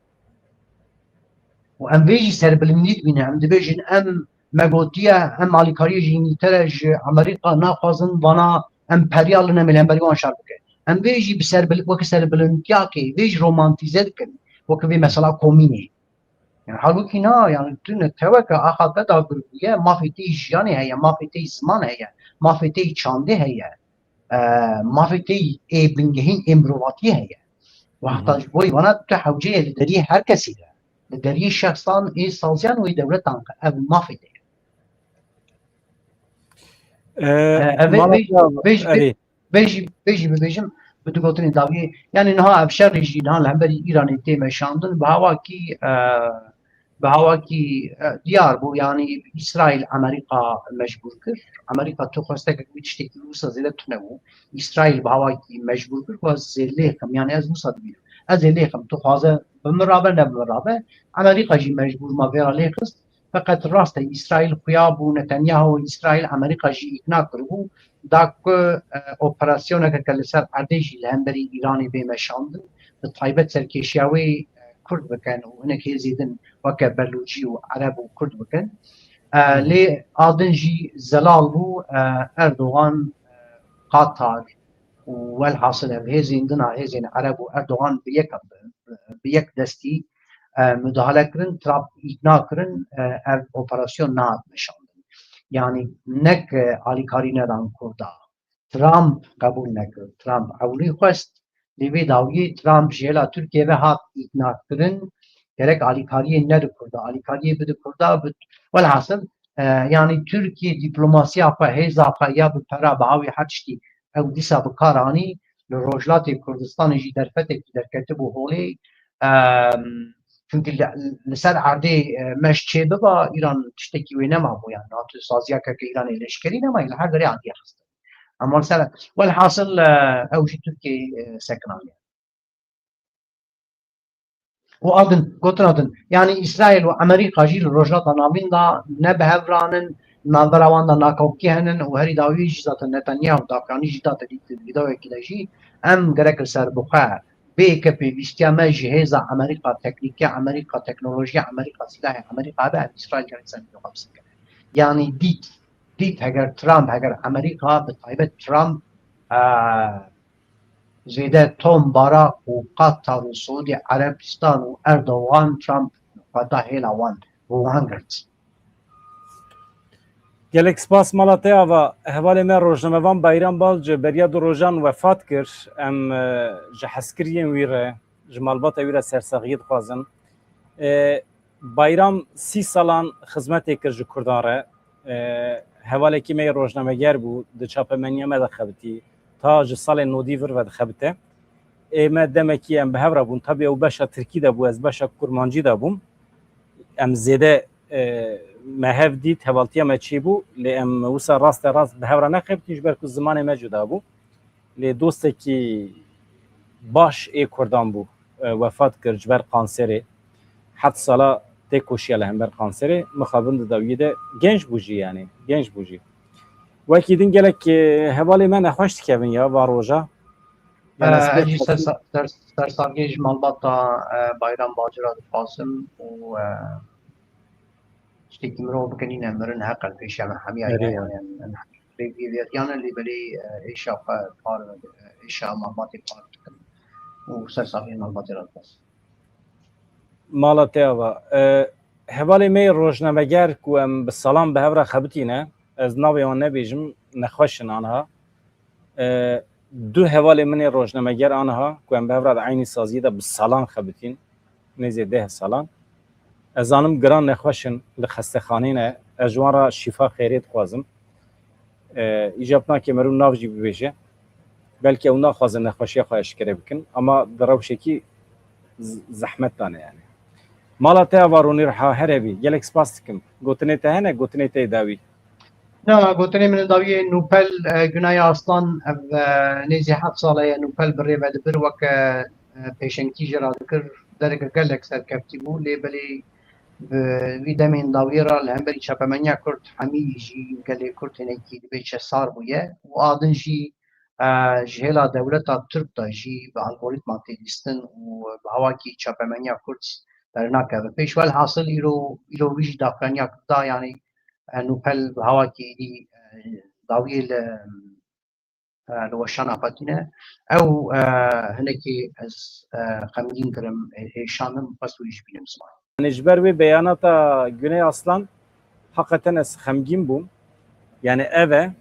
Û em vê jî serbilindî dibînin. Em dibêjin, em me gotiye, em alîkariyê ji Îngiltere, ji Amerîka naxwazin, vana emperyal in, em ê li hemberî wan şer bikin. Em vê jî bi serbil-, weke serbilindiyakê vê jî romantîze dikin. Weke vê mesela komînê. Yani halbûkî na, yani tu neteweke axa te dagir bûye, mafê te yî jiyanê heye, mafê te yî ziman heye, mafê te yî çandê heye, e, mafê te yî ê bingehîn ê mirovatiyê heye. Û Hı hı. heta ji bo vana tu hewce ye li deriyê her kesî de. Li deriyê şexsan ê saziyan û ê dewletan, ev mafê te ye. E, E, ev ê mala vê, ya, vê jî, erê. Vê jî, vê jî bibêjim, bi du gotinên dawiyê, yani niha ev şerê jî niha li hemberî Îranê tê meşandin, bi hawakî, e, bi hawakî, e, diyar bû, yani Îsraîl Amerîka mecbûr kir. Amerîka tu xwestekek wî tiştekî wisa zêde tune bû. Îsraîl bi hawakî mecbûr kir ku ez ê lêxim, yani ez wisa dibînim. Ez ê lêxim, tu xwaze bi min rabe, ne bi min rabe. Amerîka jî mecbûr ma vêra lêxist. Feqet rast e, Îsraîl xuya bû, Netanyahu, Îsraîl, Amerîka jî îkna kiribû, da ku, e, operasyoneke ke li ser erdê jî li hemberî Îranê bê meşandin, bi taybet serkêşiya wê, e, Kurd bikin û hinek hêzê din weke Belûcî û Ereb û Kurd bikin. E, Hı hı. Lê a din jî zelal bû, e, Erdogan, e, Qatar û welhasil ev hêzên din a hêzên Ereb û Erdogan bi yek, bi yek destî, e, mudahale kirin, Trump îkna kirin, e, ev operasyon nehat meşandin. Yani nek, e, alîkarî nedan Kurda. Trump qebûl nekir. Trump ewilî xwest, lê vê dawiyê Trump ji hêla Tirkiye ve hat îkna kirin, gerek alîkariyê nedi Kurda, alîkariyê bidi Kurda, bi, welhasil, e, yani Tirkiye diplomasiya xwe, hêza xwe ya bi pera, bi awî her tiştî ew dîsa bi kar anî, li Rojhilatê Kurdistanê jî derfetekî derketibû holê. Em, çunkî li, li ser erdê, e, meş çê biba, Îran tiştekî wê nemabû, yani NATO saziyakeke Îranê leşkerî nema, li her derê hatiye xistin. Em wan ser, welhasil, e, ew jî Tirkiyeyê, e, sekinaniye. Û a din, gotina din, yani Îsraîl û Amerîka jî li Rojhilata Navîn de ne bi hev re nin, navbera wan de nakokî henin û herî dawî jî zaten Netanyahu daxuyanî jî date dît di vîdeoyekî de jî, em gerek li ser bixwe bê ke pêvîstiya me ji hêza Amerîka, teknîkiya Amerîka, teknolojiya Amerîka, silahê Amerîka hebe, em Îsraîl gerek ser vîdeoya qebsî kene. Yani dît, dît heger Trump, heger Amerîka, bi taybet Trump, e, zêde Tom Barak û Qatar û Siûdî Erebistan û Erdogan Trump xwe da hêla wan, bo wan girt. Gelek spas mala te ava. Hevalê me rojnamevan Bayram Balcı beriya du rojan wefat kir. Em, e, ji hezkiriyên wî re, ji malbata wî re sersaxiyê dixwazin. E, Bayram sî salan xizmetê kir ji Kurdan re. E, hevalekî me yê rojnameger bû, di çapemeniya me de xebitî. Ta ji salên nodî vir ve dixebite. Ê me demekî em bi hev re bûn. Tabî ew beşa tirkî de bû, ez beşa kurmancî de bûm. Em zêde, e, me hev dît, hevaltiya me çêbû. Lê em wisa raste rast bi hev re nexebitîn, ji ber ku zimanê me cuda bû. Lê dostekî baş ê Kurdan bû, e, wefat kir ji ber kanserê. Heft sala tê koşiya li hember kanserê. Mixabin di dawiyê de genc bû jî, yani genc bû jî. Wekî din gelek, e, hevalê me nexweş dikevin ya van roja. Yani, e, ez pê jî ser, ser, sersaviyê ji malbata, e, Bayram Bacira dixwazim û, e, tiştekî mirov bikin, nîne mirin heq e, pêşiya me hemiya ye. Erê, yani, em, em rêviyê vêriyane, lê belê, e, êşa xwe par, e, êşa malbatê par dikim û sersaviyê malbatê re dixwazim. Mala te ava. E, hevalê me yê rojnameger ku em bi salan bi hev re xebitîne, ez navê wan nebêjim, nexweş in aniha. E, du hevalê min ê rojnameger aniha ku em bi hev re di eynî saziyê de bi salan xebitîn, nêzê deh salan. Ez zanim giran nexweş in, li xestexanê ne. Ez ji wan re şîfa xêrê dixwazim. E, îcab nake meriv nav jî bibêje. Belkî ew naxwazin nexweşiya xwe eşkere bikin, ama di rewşekî z-, zehmet de ne yani. Mala te ava Ronî Riha her hebî. Gelek spas dikim. Gotinê te hene, gotinê te yê dawî? Na, gotinê min dawiyê Nûpel, e, Gunay Aslan, ev, e, nêzî heft sala ye Nûpel bi rê ve dibir, weke pêşengtî jê re dikir, dereke gelek serkeftî bû, lê belê bi wî demên dawiyê re li hemberî çapemeniya Kurd hemî jî gelê Kurd hinekî dibê çesar bûye û a din jî, e, ji hêla dewleta Tirk de jî bi algorîtma tê lîstin û bi hawakî çapemeniya Kurd dernakeve pêş. Welhasil îro, îro wî jî daxuyaniya da, yanî, e, Nûpel bi hawakî êdî, e, dawiyê li, e, li weşana xwe tîne. Ew, e, hinekî ez, e, xemgîn kirim, e, hêşandim, xwest wî jî bînim ziman. Yani ji ber wê beyanata Güney Aslan, hakikaten ez xemgîn bûm. Yani ev e,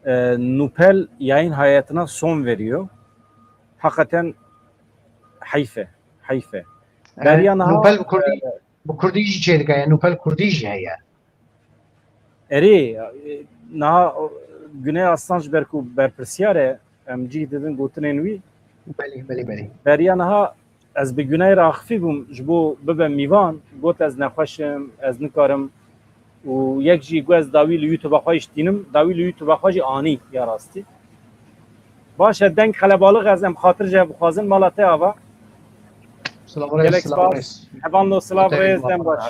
e, Nûpel yayın hayatına son veriyor. Hakikaten heyf e, heyf e. E, Beriya niha, Nûpel bi Kurdî, e, bi Kurdî jî çêdike, yani Nûpel Kurdî jî heye. Erê, e, niha, o, Güney Aslan ji ber ku berpirsiyar e, em cih didin gotinên wî. Belê, belê, belê. Beriya niha ez bi Güney re axifî bûm, ji bo bibe mîvan, got ez nexweş im, ez nikarim. Û yek jî got ez dawî li YouTube xwe jî tînim, dawî li YouTube xwe jî anî ya rastî. Baş e, deng qelebalix ez em xatir ji hev bixwazin, mala te ava. Silav rêz, gelek silav spas. Rêz. Hevalno, silav rêz, dem baş.